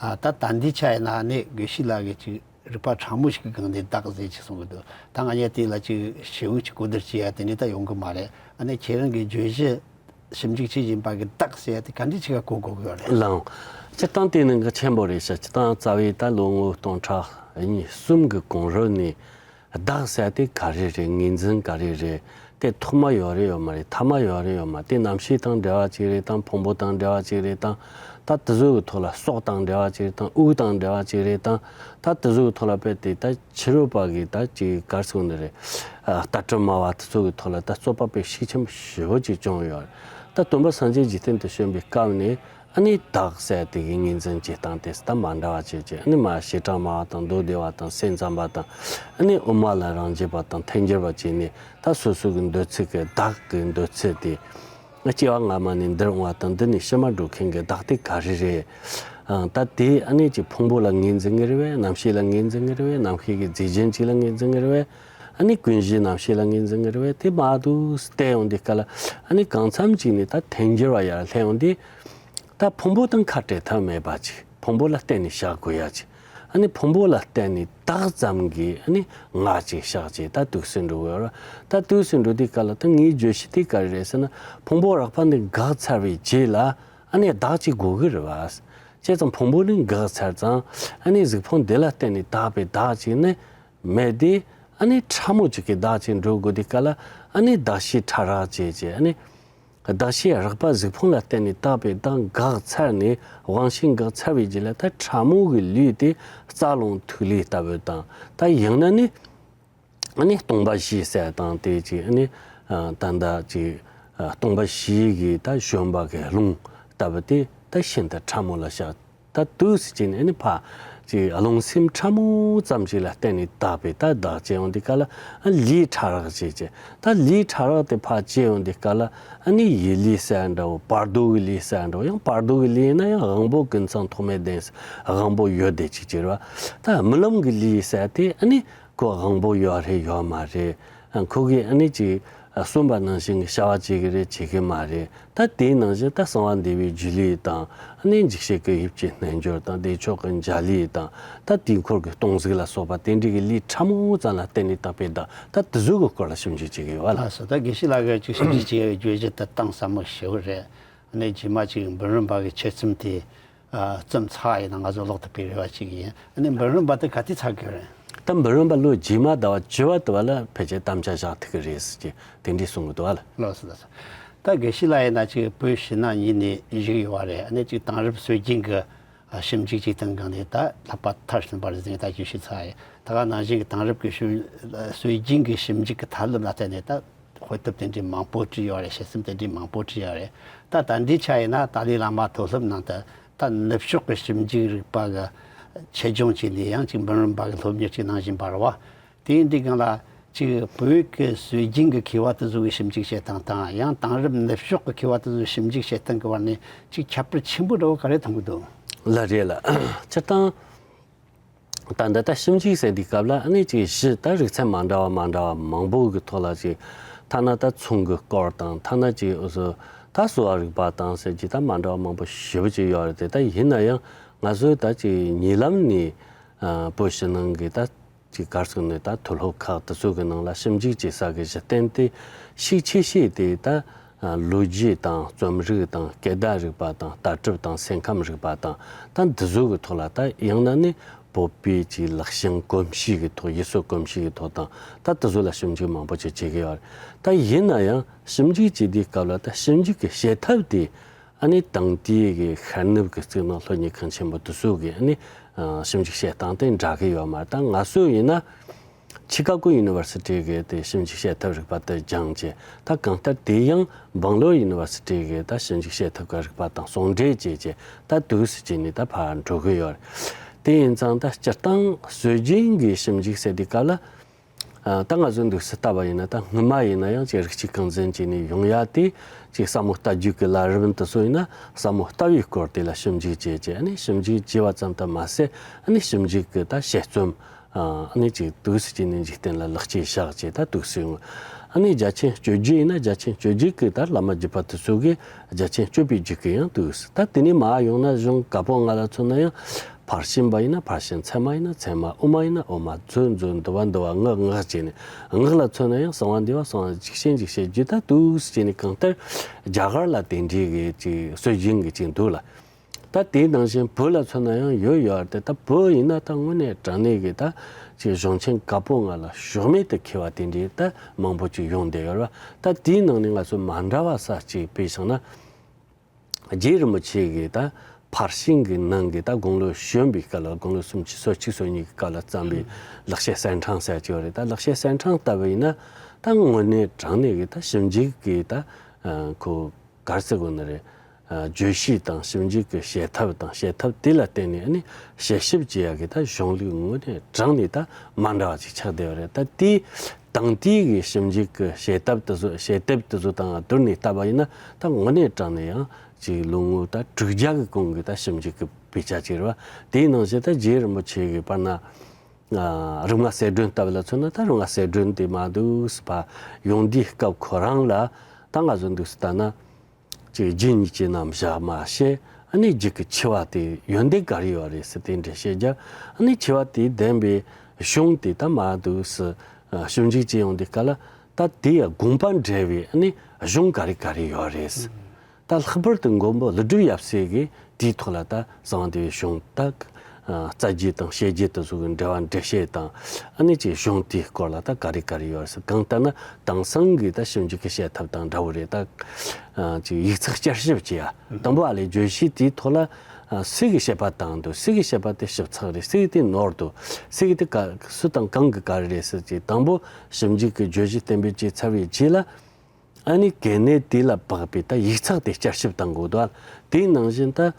ཨ་ད་ད་འདི་ཆ་ཡིན་ན་ནི་དགེ་བཤེས་ལགས་ཀྱིས་ཅིག་རིག་པ་ཕྲ་མོ་ཞིག་གི་སྒང་ནས་བདག་ཟེར་ཅིག་གསུང་གི་འདུག་ད་ང་གཉིས་དེ་ལ་ཅིག་ཞེ་པོ་ཅིག་གོ་བསྡུར་བྱེད་ཡ་དེ་ནི་ད་ཡོང་གི་མ་རེད། ཨ་ནི་ཁྱེད་རང་གི་བརྗོད་གཞི་ཞིབ་འཇུག་བྱེད་བཞིན་པ་གི་བདག་ཟེར་ཡ་དེ་ག་འདྲ་ཅིག་ག་གོ་དགོས་ཀྱི་ཡོད་རེད། ལགས་འོང་། སྤྱིར་བཏང་དེ་གནད་འགག་ཆེན་པོ་རེད་ཤག་སྤྱིར་བཏང་རྩ་བའི་ད་ལོ་ངོ་སྟོང་ཕྲག་གཉིས་གསུམ་གི་གོང་རོལ་ནས། བདག་ཟེར་དེ་ག་རེ་རེད། ངོས་འཛིན་ག་རེ་རེད། དེ་ཐོག་མ་ཡོད་རེད་ཡོད་མ་རེད། ཐ་མ་ཡོད་རེད་ཡོད་མ་རེད། དེ་རྣམ་ཤེས་དང་འབྲེལ་བ་ཅིག་རེད་དང་། ཕུང་པོ་དང་འབྲེལ་བ་ཅིག་རེད་དང་། ད་དེ་ཚོ་གི་ཐོག་ལ། སྲོག་དང་འབྲེལ་བ་ཅིག་རེད་དང་། དབུགས་དང་འབྲེལ་བ་ཅིག་རེད་དང་། ད་དེ་ཚོ་གི་ཐོག་ལ་དཔེ་དེ་ད་ཕྱི་རོལ་པ་གི་ད་ཅིག་ག་རེ་ཟེར་ནི་རེད། ཨ། ལྟ་གྲུབ་སྨྲ་བ་དེ་ཚོ་གི་ཐོག་ལ་ད་རྩོད་པ་དཔེ་ཤུགས་ཆེན་པོ་ཞེ་པོ་ཅིག་བྱུང་ཡོད་རེད། ད་སྟོན་པ་སངས་རྒྱས་འཇིག་རྟེན་དུ་བྱོན་པའི་སྐབས་ནས། ཨ་ནི་བདག་ཟེར་དེ་གི་ངོས་འཛིན་བྱེད་སྟངས་དེ་ད་མ་འདྲ་བ་བྱས་བྱས། ཨ་ནི་མར་བྱེ་བྲག་སྨྲ་བ་དང་། མདོ་སྡེ་པ་དང་། སེམས་ཙམ་པ་དང་། ཨ་ནི་དབུ་མ་ལ་རང་རྒྱུད་པ་དང་ཐལ་འགྱུར་བ་བྱས་ནས། ད་སོ་སོ་གི་འདོད་ཚུལ་གི་བདག་གི་འདོད་ཚུལ་དེ། སྐྱེ་བ་སྔ་མ་ནས་འདིར་འོང་བ་དང་། འདི་ནས་ཕྱི་མ་འགྲོ་མཁན་གྱི་བདག་དེ་ག་རེ་རེད། ཨང་། ད་དེ་ཨ་ནི་ཅིག་ཕུང་པོ་ལ་ངོས་འཛིན་གྱི་རེད་པས། རྣམ་ཤེས་ལ་ངོས་འཛིན་གྱི་རེད་པས། རྣམ་ཤེས་ཀྱི་རྫས་གཞན་ཅིག་ལ་ངོས་འཛིན་གྱི་རེད་པས། ཨ་ནི་ཀུན་གཞི་རྣམ་ཤེས་ལ་ངོས་འཛིན་གྱི་རེད་པས། དེ་མར་འདུག་བལྟས་ཡོང་དུས་སྐབས་ལ། ཨ་ནི་གང་འཚམ་ཅིག་ནས་ད་ཐལ་འགྱུར་བ་ཡར་སླེབས་ཡོང་དུས། ད་ཕུང་པོ་དང་ཁ་བྲལ་ཐབས་མེད་པ་ཅིག་ཕུང་པོ་ལ་བརྟེན་ནས་བཞག་དགོས་ཡ་ཅིག་ཨ་ནི་ཕུང་པོ་ལ་བརྟེན་ནས་བདག་ཙམ་གྱི་ཨ་ནི་ང་ཅིག་བཞག་བྱས། ད་འདུག་སེ་འགྲོ་གི་ཡོད་རེད། ད་འདུག་སེ་འགྲོ་དུས་སྐབས་ལ་ད་ངའི་བརྗོད་གཞི་དེ་ག་རེ་རེད་ཟེར་ན། ཕུང་པོ་རགས་པ་འདི་འགག་ཚར་བའི་རྗེས་ལ་ཨ་ནི་བདག་ཅིག་དགོས་ཀྱི་རེད་པ། བྱས་ཙང་ཕུང་པོ་འདི་འགག་ཚར་ཙང་། ཨ་ནི་གཟུགས་ཕུང་འདི་ལ་བརྟེན་ནས་བཏགས་པའི་བདག་ཅིག་ནི་མེད་དེ། ཨ་ནི་ཕྲ་མོ་ཅིག་གི་བདག་ཅིག་འགྲོ་དགོས་དུས་སྐབས་ལ། ཨ་ནི་གདགས་གཞི་ཕྲ་རགས་བྱས་བྱས། ཨ་ནི་གདགས་གཞི་རགས་པ་གཟུགས་ཕུང་ལ་བརྟེན་ནས་བཏགས་པའི་བདག་འགག་ཚར་ནས། དབང་ཤེས་འགག་ཚར་བའི་རྗེས་ལ་ད་ཕྲ་མོ་གི་ལུས་དེ་རྩ་རླུང་ཐིག་ལེ་ལྟ་བུ་དང་། ད་ཡང་ན་ནི་ཨ་ནི་སྟོང་པ་བཞི་ཟེར་དང་དེ་ཅིག་ཨ་ནི་ད་ལྟ་ཅིག་སྟོང་པ་བཞི་གི་ད་བཞོན་པ་གི་རླུང་ལྟ་བུ་དེ་ད་ཤིན་ཏུ་ཕྲ་མོ་ལ་བཞག་ད་འདུག་སེ་བྱས་ནས། ཨ་ནི་ཕར་ཅིག་རླུང་སེམས་ཕྲ་མོ་ཙམ་ཞིག་ལ་བརྟེན་ནས་བཏགས་པའི་ད་བདག་བྱས་ཡོང་དུས་སྐབས་ལ། ཨ། ལུས་ཕྲ་རགས་བྱས་བྱས། ད་ལུས་ཕྲ་རགས་དེ་ཕར་བྱས་ཡོང་དུས་སྐབས་ལ། ཨ་ནི་ཡུལ་ལུས་ཟེར་འདྲ་བོ། བར་དོ་གི་ལུས་ཟེར་འདྲ་བོ། ཡང་བར་དོ་གི་ལུས་ཡིན་ན་ཡང་དབང་པོ་ཀུན་ཚང་ཐོགས་མེད་ལྡན། དབང་པོ་ཡོད་བསྡད་ཅིག་ཅེས་རེད་པ། ད་རྨི་ལམ་གྱི་ལུས་ཟེར་དེ་ཨ་ནི་ཁོ་དབང་པོ་ཡོད་རེད་ཡོད་མ་རེད། ཨ། ཁོ་གིས་ཨ་ནི་ཅིག་ཨ། གསུངས་པ་ནང་བཞིན་གྱི་བྱ་བ་བྱེད་ཀྱི་རེད་བྱེད་ཀྱི་མ་རེད། ད་དེའི་ནང་བཞིན་ད་གསང་བ་འདུས་པའི་སྒྱུ་ལུས་དང་། ཨ་ནི་འཇིགས་བྱེད་ཀྱི་དབྱིབས་ཀྱི་རྣལ་འབྱོར་དང་། བདེ་མཆོག་གི་འཇའ་ལུས་དང་། ད་དུས་འཁོར་གྱི་སྟོང་གཟུགས་ལ་སོགས་པ་དེ་འདྲའི་གི་ལུས་ཕྲ་མོ་ཙམ་ལ་བརྟེན་ནས་བཏགས་པའི་བདག་ད་དེ་ཚོ་གི་སྐོར་ལ་ཞིབ་འཇུག་བྱེད་ཀྱི་ཡོད་པ་ལ། ལགས་སོ། ད་དགེ་བཤེས་ལགས་ཀྱིས་ཅིག་ཞིབ་འཇུག་བྱེད་ཡའི་བརྗོད་གཞི་དེ་གཏིང་ཟབ་མོ་ཞེ་པོ་རེད། ཨ་ནི་རྗེས་མ་ཅིག་འབུམ་རམས་པ་གི་ཆོས་ཚན་དེ། ཨ། བརྩམས་ཚར་ཡིན་ན་ང་ཚོ་ཀློག་ཐུབ་པའི་རེ་བ་ཅིག་ཡིན། ཨ་ནི་འབུམ་རམས་པ་དེ་ག་དུས་ཚར་གི་རེད། ད་འབུམ་རམས་པ་ལོ་རྗེས་མ་ཟླ་བ་བཅུ་པ་དུ་བ་ལ་ཕལ་ཆེར་དམ་བཅའ་བཞག་ཐུབ་ཀྱི་རེད་ཟེར་གྱི་དེ་འདྲས་གསུང་གི་འདུག་བ་ལ། ལགས་སོ། ལགས་སོ། ད་དགེ་བཤེས་ལགས་ཡིན་ན་ཅིག་བོད་ཕྱི་ནང་གཉིས་ནས་བཞུགས་ཡོད་པ་རེད། ཨ་ནི་ཅིག་དེང་རབས་སྲོལ་རྒྱུན་གྱི་ཞིབ་འཇུག་ཅིག་སྟེང་སྒང་ནས་ད་ལྷག་པ་མཐར་ཕྱིན་པ་རེད་ཟེར་ནས་ད་བརྗོད་ཤེས་ཚར་ཡིན། ད་ག་ནང་བཞིན་གྱི་དེང་རབས་ཀྱི་ཞིབ་སྲོལ་རྒྱུན་གྱི་ཞིབ་འཇུག་གི་ཐབས་ལམ་ལ་བརྟེན་ནས་ད། དཔེ་དེབ་དེ་འདྲའི་མང་པོ་བྲིས་ཡོད་རེད། དཔྱད་རྩོམ་དེ་འདྲའི་མང་པོ་བྲིས་ཡོད་རེད། ད་ད་ལྟའི་ཆ་ཡིན་ན་ཏཱ་ལའི་བླ་མ་མཐོ་སློབ་ནང་དུ་ད་ནུབ་ཕྱོགས་ཀྱི་ཞིབ་འཇུག་རིག་པ་གི་ཆེད་སྦྱོང་བྱས་ནས་ཡང་ཅིག་འབུམ་རམས་པ་གི་སློབ་གཉེར་ཅིག་གནང་བཞིན་པ་རེད་བ། དེ་ཡིན་དུས་སྒང་ལ་ཅིག་བོད་ཀྱི་སྲོལ་རྒྱུན་གྱི་མཁས་པ་དེ་ཚོ་གི་ཞིབ་འཇུག་བྱེད་སྟངས་དང་། ཡང་དེང་རབས་ནུབ་ཕྱོགས་ཀྱི་མཁས་པ་དེ་ཚོ་ཞིབ་འཇུག་བྱེད་སྟངས་ཀྱི་བར་ནས་ཅིག་ཁྱད་པར་ཆེན་པོ་འདྲ་བོ་ག་རེ་མཐོང་གི་འདུག་ལགས་རེད་ལགས། སྤྱིར་བཏང་། ད་འདི་ལྟར་ཞིབ་འཇུག་ཟེར་དུས་སྐབས་ལ་ཨ་ནི་ཅིག་གཞི་ད་རིག་ཚན་མ་འདྲ་བ་མ་འདྲ་བ་མང་པོ་གི་ཐོག་ལ་ཅིག་ཐ་ན་ད་ཚོང་གི་སྐོར་དང་། ཐ་ན་ཅིག་འུ་ཚོ་ད་གསོ་བ་རིག་པ་དང་ཟེར་གྱི་ད་མ་འདྲ་བ་མང་པོ་ཞེ་པོ་ཅིག་ཡོད་རེད་དེ། ད་ཡིན་ན་ཡང་ང་ཚོས་ད་ཅིག་ཉེ་ལམ་ནས་ཨ་བོད་ཕྱི་ནང་གི་ད་ཅིག་ག་རེ་ཟེར་ནས་ད་མཐོ་སློབ་ཁག་དེ་ཚོ་གི་ནང་ལ་ཞིབ་འཇུག་བྱེད་ས་གི་གཞི་རྟེན་དེ་ཤུགས་ཆེ་ཤོས་དེ་ད། ལོ་རྒྱུས་དང་། རྩོམ་རིག་དང་། སྐད་བརྡ་རིག་པ་དང་། ལྟ་གྲུབ་དང་། སེམས་ཁམས་རིག་པ་དང་། ད་འདི་ཚོ་གི་ཐོག་ལ། ད་ཡང་ན་ནི་བོད་པའི་ཅིག་ལེགས་བྱུང་གོམས་གཤིས་ཀྱི་ཐོག་ཡུལ་སྲོལ་གོམས་གཤིས་ཀྱི་ཐོག་དང་། ད་འདི་ཚོ་ལ་ཞིབ་འཇུག་མང་པོ་ཅིག་བྱེད་ཀྱི་ཡོད་རེད། ད་ཡིན་ན་ཡང་ཞིབ་འཇུག་བྱེད་དུས་སྐབས་ལ་ད་ཞིབ་འཇུག་གི་བྱེད་ཐབས་དེ་ཨ་ནི་དེང་དུས་ཀྱི་ཤར་ནུབ་ཀྱི་རྩིས་ནང་སློབ་གཉེར་ཁང་ཆེན་པོ་དེ་ཚོ་གི་ཨ་ནི་ཞིབ་འཇུག་བྱེད་སྟངས་དེ་འདྲ་གི་ཡོད་མ་རེད། ད་ང་ཚོ་ཡིན་ན། ཆི་ཀ་གོ་ཡུ་ནི་ཝར་སི་ཊི་གི་དེ་ཞིབ་འཇུག་བྱེད་ཐབས་རིག་པ་དེ་སྦྱངས་བྱས། ད་གང་ལྟར་དེ་ཡང་སྦང་ལོར་ཡུ་ནི་ཝར་སི་ཊི་གི་ད་ཞིབ་འཇུག་བྱེད་ཐབས་ཀྱི་རིག་པ་དང་ཟུང་འབྲེལ་བྱས་བྱས། ད་འདུག་སེ་བྱས་ནས་ད་ཕར་འགྲོ་གི་ཡོད་རེད། དེ་ཡིན་ཙང་ད་སྤྱིར་བཏང་སྲོལ་རྒྱུན་གྱི་ཞིབ་འཇུག་ཟེར་དུས་སྐབས་ལ། ཨ། ད་ང་ཚོས་འདུག་སེ་བལྟས་པ་ཡིན་ན། ད་སྔོན་མ་ཡིན་ན་ཡང་ཅིག་རིགས་གཅིག་རྐང་འཛིན་བྱས་ནས་ཡོང་ཡ་དེ་ཅིག་ཟབ་མོ་ལྟ་རྒྱུག་གི་ལམ་རིམ་དེ་ཚོ་ཡིན་ན་ཟབ་མོ་ལྟ་བའི་སྐོར་དེ་ལ་ཞིབ་འཇུག་བྱས་བྱས། ཨ་ནི་ཞིབ་འཇུག་བྱས་པ་ཙམ་དུ་མ་ཟད། ཨ་ནི་ཞིབ་འཇུག་གི་ད་དཔྱད་རྩོམ། ཨ་ནི་ཅིག་འདུག་སེ་བྱས་ནས་འཇིག་རྟེན་ལ་ལེགས་སྐྱེས་བཞག་བྱས་ད་འདུག་སེ་ཡོང་། ཨ་ནི་རྒྱ་ཆེན་སྤྱོད་རྒྱུག་ཡིན་ན་རྒྱ་ཆེན་སྤྱོད་རྒྱུག་གི་ད་བླ་མ་བརྒྱུད་པ་དེ་ཚོ་གིས་རྒྱ་ཆེན་སྤྱོད་པའི་རྒྱུག་གི་ཡང་འདུག་སེ། ད་དེ་ནས་མར་ཡོང་ན་གཞུང་བཀའ་པོད་ལྔ་ལ་མཚོན་ན་ཡང་། ཕར་ཕྱིན་པ་ཡིན་ན་ཕར་ཕྱིན། ཚད་མ་ཡིན་ན་ཚད་མ། དབུ་མ་ཡིན་ན་དབུ་མ། མཛོད་མཛོད། འདུལ་བ་འདུལ་བ། སྔགས་སྔགས་བྱས་ནས། སྔགས་ལ་མཚོན་ན་ཡང་གསང་བ་འདུས་པ་གསང་བ། འཇིགས་བྱེད་འཇིགས་བྱེད་རྒྱུད། ད་འདུག་སེ་བྱས་ནས་གང་ལྟར་རྒྱ་གར་ལ་དེ་འདྲའི་གི་ཅིག་སྲོལ་རྒྱུན་གྱི་ཅིག་འདུག་ལ། ད་དེའི་ནང་བཞིན་བོད་ལ་མཚོན་ན་ཡང་ཡོད་ཡོད་རེད་དེ། ད་བོད་ཡིན་ན་ད་དངོས་གནས་དྲང་གནས་ཀྱི་ད་ཅིག་གཞུང་ཆེན་བཀའ་པོད་ལྔ་ལ་གཞོགས་མེད་དུ་མཁས་པ་དེ་འདྲའི་ད་མང་པོ་ཅིག་ཡོང་བསྡད་ཡོད་རེད་བ། ད་དེའི་ནང་ནས་ང་ཚོ་མ་འདྲ་བ་ས་གཅིག་དཔེ་བཞག་ན། རྗེ་རིན་པོ་ཆེ་གིས་ད་ཕར་ཕྱིན་གྱི་ནང་གི་ད་དགུང་ལོ་གཞོན་པའི་སྐབས་ལ། དགུང་ལོ་སུམ་ཅུ་སོ་གཅིག་སོ་གཉིས་ཀྱི་སྐབས་ལ་བརྩམས་པའི་ལེགས་བཤད་གསེར་ཕྲེང་ཟེར་གྱི་ཡོད་རེད། ད་ལེགས་བཤད་གསེར་ཕྲེང་ལྟ་བུ་ཡིན་ན་ད་དངོས་གནས་དྲང་གནས་ཀྱི་ད་ཞིབ་འཇུག་གི་ད་ཁོ་ག་རེ་ཟེར་དགོས་ནི་རེད། བརྗོད་གཞི་དང་ཞིབ་འཇུག་གི་བྱེད་ཐབས་དང་། བྱེད་ཐབས་དེ་ལ་བརྟེན་ནས་ཨ་ནི་དཔྱད་ཞིབ་བྱེད་ཡག་གི་ད་གཞུང་ལུགས་དངོས་གནས་དྲང་ནས་ད་མ་འདྲ་བ་ཅིག་ཆགས་བསྡད་ཡོད་རེད། ད་དེའི་དེང་དུས་ཀྱི་ཞིབ་འཇུག་གི་བྱེད་ཐབས་དེ་ཚོ། བྱེད་ཐབས་དེ་ཚོ་དང་བསྡུར་ནས་བལྟས་པ་ཡིན་ན་ད་དངོས་གནས་དྲང་ནས་ཡང་ཅིག་ལོ་ངོ་ད་དྲུག་བརྒྱ་གི་གོང་གི་ད་ཞིབ་འཇུག་གི་དཔེ་ཆ་ཅིག་རེད་བ། དེའི་ནང་བཞིན་ད་རྗེ་རིན་པོ་ཆེ་གི་བར་ན། ཨ། རིམ་ལྔ་གསལ་སྒྲོན་ལྟ་བུ་ལ་མཚོན་ན། ད་རིམ་ལྔ་གསལ་སྒྲོན་དེ་མར་འདུག་སེ་ཕར་ཡོང་དུས་སྐབས་ཁོ་རང་ལ་ད་ང་ཚོ་འདུག་སེ་ལྟ་ན། ཅིག་རྒྱུ་གཉིས་ཀྱི་རྣམ་གཞག་མ་བཤད། ཨ་ནི་རྒྱུད་ཀྱི་ཆེ་བ་དེ་ཡོན་ཏན་ག་རེ་ཡོད་རེད་ཟེར་དེ་འགྲེལ་བཤད་རྒྱབ། ཨ་ནི་ཆེ་བ་དེ་ལྡན་པའི་གཞུང་དེ་ད་མར་འདུག་སེ་ཞིབ་འཇུག་བྱེད་ཡོང་དུས་སྐབས་ལ། ད་དེ་ཡང་དགོངས་པ་འགྲེལ་བའི་ཨ་ནི་གཞུང་ག་རེ་ག་རེ་ཡོད་རེད། ད་ལྷག་པར་དུ་མགོན་པོ་ཀླུ་སྒྲུབ་ཡབ་སྲས་ཀྱིས་དེའི་ཐོག་ལ་ད་གསང་བ་འདུས་པའི་གཞུང་དག། ཨ། རྩ་རྒྱུད་དང་བཤད་རྒྱུད་དེ་ཚོ་གི་འགྲེལ་པ་འགྲེལ་བཤད་དང་། ཨ་ནི་ཅིག་གཞུང་དེའི་སྐོར་ལ་ད་ག་རེ་ག་རེ་ཡོད་ཟེར། གང་ལྟར་ན་དེང་སང་གི་ད་ཞིབ་འཇུག་གི་བྱེད་ཐབས་དང་འདྲ་བོ་རེད། ད། ཨ། ཅིག་ཡིག་ཚགས་བསྐྱར་ཞིབ་བྱེད་ཡ། དང་པོ་ཨ་ལས་བརྗོད་གཞི་དེའི་ཐོག་ལ། ཨ། སུ་གིས་བཤད་པ་བཏང་འདུག་སུ་གིས་བཤད་པ་དེ་ཞིབ་ཚགས་རེད། སུ་གིས་དེ་ནོར་འདུག་སུ་གིས་དེ་ག་སུ་དང་གང་གི་ག་རེ་རེད་ཟེར་གྱི་དང་པོ་ཞིབ་འཇུག་གི་བརྗོད་གཞི་གཏན་འབེབས་བྱས་ཚར་བའི་རྗེས་ལ། ཨ་ནི་གལ་གནད་དེ་ལ་དཔག་པའི་ད་ཡིག་ཚགས་དེ་བསྐྱར་ཞིབ་བཏང་དགོས་འདུག་དེའི་ནང་བཞིན་ད་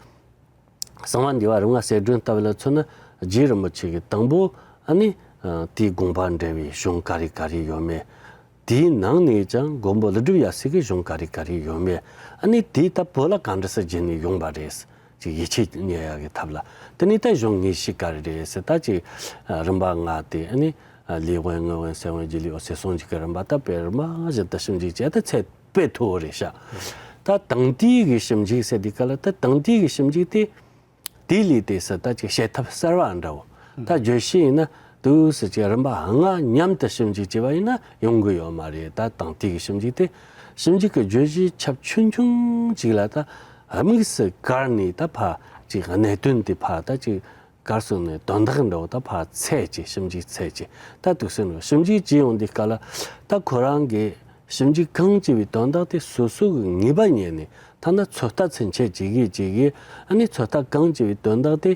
གསང་བ་འདུས་པ་རིམ་ལྔ་གསལ་སྒྲོན་ལྟ་བུ་ལ་མཚོན་ན། རྗེ་རིན་པོ་ཆེ་གིས་དང་པོ་ཨ་ནི་དེའི་དགོངས་པ་འགྲེལ་བའི་གཞུང་ག་རེ་ག་རེ་ཡོད་མེད། དེའི་ནང་ནས་ཀྱང་མགོན་པོ་ཀླུ་སྒྲུབ་ཡབ་སྲས་ཀྱི་གཞུང་ག་རེ་ག་རེ་ཡོད་མེད། ཨ་ནི་དེ་ད་བོད་ལ་ག་འདྲ་སེ་བརྒྱུད་ནས་ཡོང་བ་རེད། ཅིག་ཡིད་ཆེས་རྙེད་ཡག་གི་ཐབས་ལ། དེ་ནས་ད་གཞུང་དངོས་གཞི་ག་རེ་རེད་ཟེར། ད་ཅིག་རིམ་པ་ལྔ་དེ། ཨ་ནི་ལེའུ་དབོན། ངག་དབོན། སྲིད་དབོན། རྒྱུད་ལུས། འོད་གསལ། ཟུང་འཇུག་གི་རིམ་པ། ད་དཔེ་རིམ་པ་བཞིན་དུ་ཞིབ་འཇུག་བྱས། ད་ཚད་དཔེ་མཐོ་བོ་རེད་ཤག་ད་དེང་དུས་ཀྱི་ཞིབ་འཇུག་ཟེར་དུས་སྐབས་ལ། ད་དེང་དུས་ཀྱི་ཞིབ་འཇུག་དེ་དེ་ལས་དེ་སུ་ད་ཅིག་བྱེད་ཐབས་གསར་བ་འདྲ་བོ། ད་བརྗོད་གཞི་ཡིན་ན་འདུག་སེ་ཅིག་རིམ་པ་ལྔ་མཉམ་དུ་ཞིབ་འཇུག་བྱས་པ་ཡིན་ན་ཡོང་གི་ཡོད་མ་རེད། ད་དེང་དུས་ཀྱི་ཞིབ་འཇུག་དེ། ཞིབ་འཇུག་གི་བརྗོད་གཞི་ཁྱབ་ཆུང་ཆུང་ཅིག་ལ་ད་དམིགས་སུ་བཀར་ནས་ད་ཕར་ཅིག་གནད་དོན་དེ་ཕར་ད་ཅིག་གར་སོང་ནས་དོན་དག་འདྲ་བོ་ད་ཕར་འཚོལ་བྱས། ཞིབ་འཇུག་འཚོལ་བྱས། ད་འདུག་སེ་ནོ་ཞིབ་འཇུག་བྱེད་ཡོང་དུས་སྐབས་ལ། ད་ཁོ་རང་གིས་ཞིབ་འཇུག་གང་བྱས་པའི་དོན་དག་དེ་སོ་སོ་གི་ངེས་པ་རྙེད་ནས། ཐ་ན་ཚོད་ལྟ་ཚུན་ཆད་བྱེད་དགོས་བྱེད་དགོས། ཨ་ནི་ཚོད་ལྟ་གང་བྱས་པའི་དོན་དག་དེ་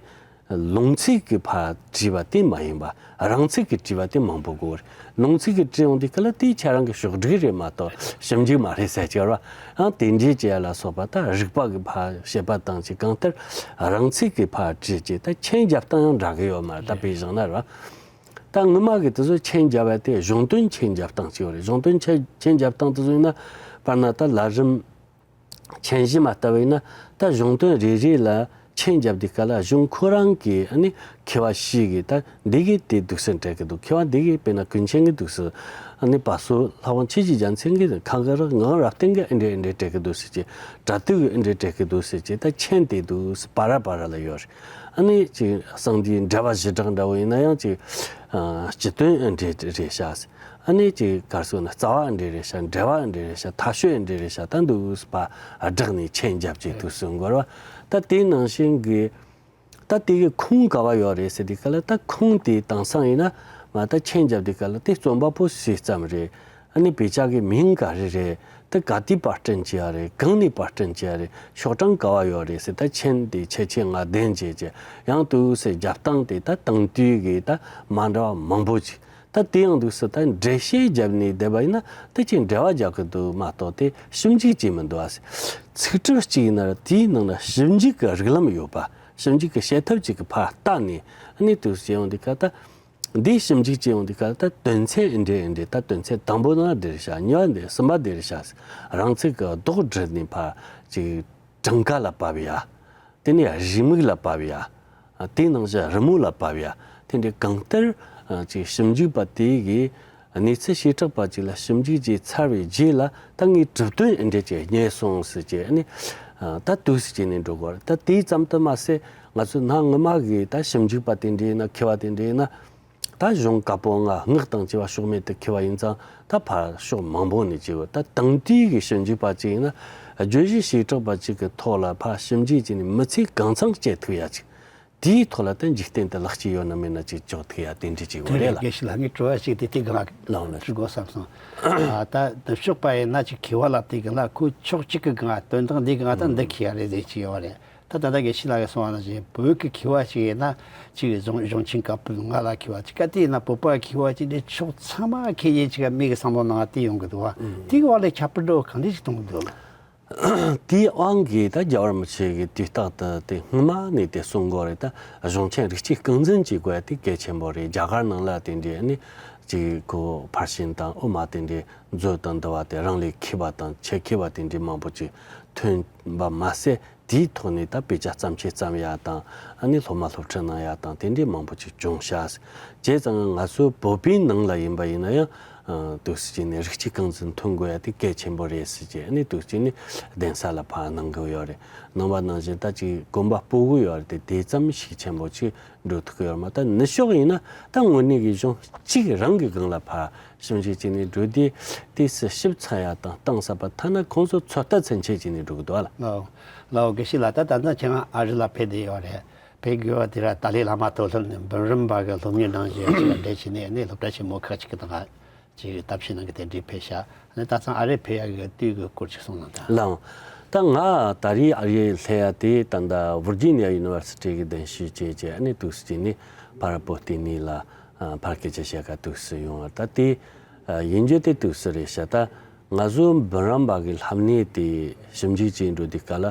ལུང་ཚིག་གིས་ཕར་བྲིས་པ་དེ་མ་ཡིན་པ། རང་ཚིག་གིས་བྲིས་པ་དེ་མང་པོ་དགོས་རེད། ལུང་ཚིག་གིས་བྲིས་ཡོང་དུས་སྐབས་ལ་དེ་ཁྱེད་རང་གི་ཕྱོགས་སྒྲིག་རེད་མ་གཏོགས་ཞིབ་འཇུག་མ་རེད་ཟེར་གྱི་རེད་བ། ཡང་དེ་འདྲའི་བྱེད་ཡ་ལ་སོགས་པ། ད་རིག་པ་གིས་ཕར་བྱེད་པ་དང་ཅིག་གང་ལྟར་རང་ཚིག་གིས་ཕར་བྲིས་བྱས། ད་མཆན་རྒྱབ་སྟངས་ཡང་འདྲ་གི་ཡོད་མ་རེད། ད་དཔེ་བཞག་ན་རེད་བ། ད་སྔོན་མ་གི་དེ་ཚོ་མཆན་རྒྱབ་པ་དེ་གཞུང་དོན་མཆན་རྒྱབ་སྟངས་ཅིག་ཡོད་རེད། གཞུང་དོན་མཆན་མཆན་རྒྱབ་སྟངས་དེ་ཚོ་ཡིན་ན། དཔེར་ན་ད་ལམ་རིམ་མཆན་བཞི་མ་ལྟ་བུ་ཡིན་ན། ད་གཞུང་དོན་རེ་རེ་ལ་མཆན་རྒྱབ་དུས་སྐབས་ལ་གཞུང་ཁོ་རང་གི། ཨ་ནི་མཁས་པ་ཞིག་གིས་ད་འདི་གི་དེ་འདུག་སེ་འགྲེལ་གི་འདུག་མཁས་པ་འདི་གིས་དཔེར་ན་ཀུན་མཁྱེན་གྱིས་འདུག་སེ། ཨ་ནི་བ་སོ་ལྷ་དབང་ཆོས་ཀྱི་རྒྱལ་མཚན་གྱིས། ཁ་ག་ར་ངག་རབ་བརྟན་གྱིས་འདི་འདྲས་འདི་འདྲས་འགྲེལ་གི་འདུག་ཟེར་གྱི། སྒྲ་དུ་གིས་འདི་འདྲས་འགྲེལ་གི་འདུག་ཟེར་གྱི། ད་མཆན་དེ་འདུག་སེ་བར་བར་ལ་ཡོད་རེད། ཨ་ནི་ཅིག་གསང་འདུས་འགྲེལ་པ་བཞི་སྦྲགས་འདྲ་བོ་ཡིན་ན་ཡང་ཅིག་ཨ། སྤྱི་དོན་འདི་འདྲས་རེད་ཤག་ཨ་ནི་ཅིག་གར་སོང་ན་རྩ་བ་འདི་འདྲས་རེད་ཤག་འགྲེལ་པ་འདི་འདྲས་རེད་ཤག་མཐའ་དཔྱོད་འདི་འདྲས་རེད་ཤག་ད་འདུག་སེ་ཕར་སྦྲགས་ནས་མཆན་རྒྱབ་བྱས་འདུག་སེ་འགོར་བ། ད་དེའི་ནང་བཞིན་གྱི། ད་དེ་གི་ཁུངས་ག་བ་ཡོད་རེད་ཟེར་དུས་སྐབས་ལ། ད་ཁུངས་དེ་དེང་སང་ཡིན་ན་མ། ད་མཆན་རྒྱབ་དུས་སྐབས་ལ་དེ་རྩོམ་པ་པོ་སུས་བརྩམས་རེད། ཨ་ནི་དཔེ་ཆ་གི་མིང་ག་རེ་རེད། དེ་ག་དུས་པར་སྐྲུན་བྱས་པ་རེད། གང་ནས་པར་སྐྲུན་བྱས་པ་རེད། ཤོག་གྲངས་ག་བ་ཡོད་རེད་ཟེར། ད་མཆན་དེ་ཁྱད་ཆོས་ལྔ་ལྡན་བྱས་བྱས། ཡང་འདུག་སེ་རྒྱབ་སྟངས་དེ་ད་དེང་དུས་ཀྱི་ད་མ་འདྲ་བ་མང་པོ་ཅིག་ད་དེ་ཡང་འདུག་སེ་ད་འགྲེལ་བཤད་བརྒྱབ་ནས་བསྡད་པ་ཡིན་ན། དེ་ཅིག་འགྲེལ་པ་རྒྱག་གི་འདུག་མ་གཏོགས་དེ་ཞིབ་འཇུག་བྱས་མི་འདུག་ཨ་ཟེར། ཚིག་འབྲུ་གཅིག་ཡིན་ན་ར་དེའི་ནང་ན་ཞིབ་འཇུག་གི་རིགས་ལམ་ཡོད་པ། ཞིབ་འཇུག་གི་བྱེད་ཐབས་ཅིག་གི་ཕར་བལྟས་ནས། ཨ་ནི་འདུག་སེ་ཡོང་དུས་སྐབས་ད། འདིའི་ཞིབ་འཇུག་བྱེད་ཡོང་དུས་སྐབས་ད་དོན་ཚན་འདི་འདྲ་འདི་འདྲ། ད་དོན་ཚན་དང་པོ་ན་འདི་རེད་ཤག་གཉིས་པ་འདི། གསུམ་པ་འདི་རེད་ཤག་རང་ཚིག་གི་ལྡོག་བསྒྲིལ་ནས་ཕར་ཅིག་གྲངས་ཀ་ལ་བབས་ཡ། དེ་ནས་རེའུ་མིག་ལ་བབས་ཡ། དེའི་ནང་བཞིན་རི་མོ་ལ་བབས་ཡ། དེ་འདྲའི་གང་ལྟར་ཅིག་ཞིབ་འཇུག་པ་དེ་གིས་གནས་ཚུལ་བྱེ་བྲག་པ་ཅིག་ལ་ཞིབ་འཇུག་བྱས་ཚར་བའི་རྗེས་ལ། ད་ངས་གྲུབ་དོན་འདི་འདྲ་ཅིག་རྙེད་སོང་ཟེར་བྱས། ཨ་ནི་ད་འདུག་སེ་བྱས་ནས་འགྲོ་དགོས་རེད། ད་དེ་ཙམ་དུ་མ་ཟད། ང་ཚོ་གནའ་སྔ་མ་གི་ད་ཞིབ་འཇུག་པ་དེ་འདྲ་ཡིན་ན། མཁས་པ་དེ་འདྲ་ཡིན་ན། ད་གཞུང་བཀའ་པོད་ལྔ་སྔགས་དང་བཅས་པ་ཕྱོགས་མེད་དུ་ཁེལ་བ་ཡིན་ཙང་། ད་ཕར་ཕྱོགས་མང་པོ་ནས་བྱས་ཡོད། ད་དེང་དུས་ཀྱི་ཞིབ་འཇུག་པ་ཅིག་ཡིན་ན། བརྗོད་གཞི་བྱེ་བྲག་པ་ཅིག་གི་ཐོག་ལ་ཕར་ཞིབ་འཇུག་བྱས་ནས་མི་ཚེ་གང་འཚམ་སྐྱེལ་ཐུབ་ཡ་ཅིག་དེའི་ཐོག་ལ་ད་འཇིག་རྟེན་དུ་ལེགས་སྐྱེས་ཡོད་ན་མེད་ན་ཅིག་འཇོག་ཐུབ་ཡ་དེ་འདྲ་ཅིག་ཡོད་རེད་ལ། དེ་རེད། དགེ་བཤེས་ལགས། ངས་དྲི་བ་ཞིག་དེ་དེ་སྒང་ལགས་ལགས། ཞུ་དགོས་བསམ་སོང་། ཨ། ད་ནུབ་ཕྱོགས་པ་ཡིན་ན་ཅིག་མཁས་པ་ལབ་དུས་སྒང་ལ་ཁོ་ཕྱོགས་གཅིག་གི་སྒང་དོན་དག་འདི་སྒང་ད་འདི་མཁས་པ་རེད་ཟེར་གྱི་ཡོད་རེད། ད་ད་ལྟ་དགེ་བཤེས་ལགས་ཀྱིས་གསུངས་པ་ནང་བཞིན་བོད་ཀྱི་མཁས་པ་ཞིག་ཡིན་ན་ཅིག་གཞུང་གཞུང་ཆེན་བཀའ་པོད་ལྔ་ལ་མཁས་པ་ཅིག་ག་དེ་ཡིན་ན་བོད་པ་མཁས་པ་ཅིག་འདི་ཕྱོགས་ཚང་མ་མཁས་ཡས་ཅིག་མིག་གི་བསམ་བློ་ནང་དེ་ཡོང་གི་འདུག་བ། ཨང་། དེའི་བར་ལ་ཁྱད་པར་འདྲ་བོ་གང་འདྲ་ཞིག་མཐོང་གི་འདུག་ལགས། དེའི་དབང་གིས་ད་རྒྱལ་བ་རིན་པོ་ཆེ་གིས་དུས་རྟག་ཏུ་དེ་སྔོན་མ་ནས་དེ་གསུང་གི་ཡོད་རེད། ད་གཞུང་ཆེན་རིགས་གཅིག་རྐང་འཛིན་བྱེད་དགོས་ཡ་དེ་གལ་ཆེན་པོ་རེད། རྒྱ་གར་ནང་ལ་དེ་འདྲའི་ནི་ཅིག་ཁོ་ཕར་ཕྱིན་དང་དབུ་མ་དེ་འདྲའི་མཛོད་དང་འདུལ་བ་དེ་རང་ལས་མཁས་པ་དང་ཆེད་མཁས་པ་དེ་འདྲའི་མང་པོ་ཅིག་ཐོན་པ་མ་ཟད། དེའི་ཐོག་ནས་ད་དཔེ་ཆ་བརྩམས་ཆོས་བརྩམས་ཡ་དང་། ཨ་ནི་སློབ་མ་སློབ་ཁྲིད་གནང་ཡ་དང་དེ་འདྲའི་མང་པོ་ཅིག་བྱུང་ཤག་བྱས་ཙང་ང་ཚོ་བོད་པའི་ནང་ལ་ཡིན་པ་ཡིན་ན་ཡང་། ཨ། འདུག་སེ་བྱས་ནས་རིགས་གཅིག་རྐང་འཛིན་ཐོན་དགོས་ཡ་དེ་གལ་ཆེན་པོ་རེད་ཟེར་བྱས། ཨ་ནི་འདུག་སེ་བྱས་ནས་གདན་ས་ལ་ཕར་གནང་གི་ཡོད་རེད། གནང་བ་ནང་བཞིན་ད་ཅིག་གོམ་པ་སྤོ་གི་ཡོད་རེད་དེ། དེ་ཙམ་ཞིག་ཆེན་པོ་ཅིག་འགྲོ་ཐུབ་ཀྱི་ཡོད་མ། ད་ནུབ་ཕྱོགས་ཡིན་ན་ད་དངོས་གནས་ཀྱི་གཞུང་གཅིག་རང་གི་སྒང་ལ་ཕར་ཞིབ་འཇུག་བྱས་ནས་འགྲོ་དུས། དེ་སུ་ཞིབ་ཚགས་ཡ་དང་གཏིང་ཟབ་པ། ཐ་ན་ཁོང་ཚོ་ཚོད་ལྟ་མཚོན་ཆེད་བྱས་ནས་འགྲོ་གི་འདུག་ཨ་ལགས། ལགས་འོ། ལགས་འོ། དགེ་བཤེས་ལགས། ད་ད་ལྟ་ཁྱེད་རང་ཨ་རི་ལ་ཕེབས་བསྡད་ཡོད་རེད། ཕེབས་དགོས་པ་དེ་ར་ཏཱ་ལའི་བླ་མ་དོ་དམ་ནས་འབུམ་རམས་པ་གི་སློབ་གཉེར་གནང་བཞིན་ཅིག་ལ་འབྲེལ་བྱས་ནས་ནི་སློབ་གྲྭ་ཆེན་མོ་ཁག་ཅིག་གི་ནང་ཅིག་གཏམ་བཤད་གནང་གི་དེ་འདྲའི་ཕེབས་ཤག་ནི་ད་ཚང་ཨ་རི་ཕེབས་ཡ་གི་དུས་ཀྱི་སྐོར་ཅིག་གསུངས་གནང་དང་། ལགས་འོ། ད་ང་ད་རེས་ཨ་རི་སླེབས་ཡ་དེ་ད་ལྟ་ཝིར་ཇི་ནི་ཡ་ཡུ་ནི་ཝར་སི་ཊི་གི་གདན་ཞུ་བྱས་བྱས། ཨ་ནི་འདུག་སེ་བྱས་ནས་ཕར་བོད་བསྟི་གནས་ལ་ཕར་སྐད་ཆ་བཤད་ག་འདུག་སེ་ཡོང་བ། ད་དེ་ཡིན་རྒྱུ་དེ་འདུག་སེ་རེད་ཤག་ད་ང་ཚོ་འབུམ་རམས་པ་གི་ལྷབ་གནས་དེ་ཞིབ་འཇུག་བྱེད་འགྲོ་དུས་སྐབས་ལ།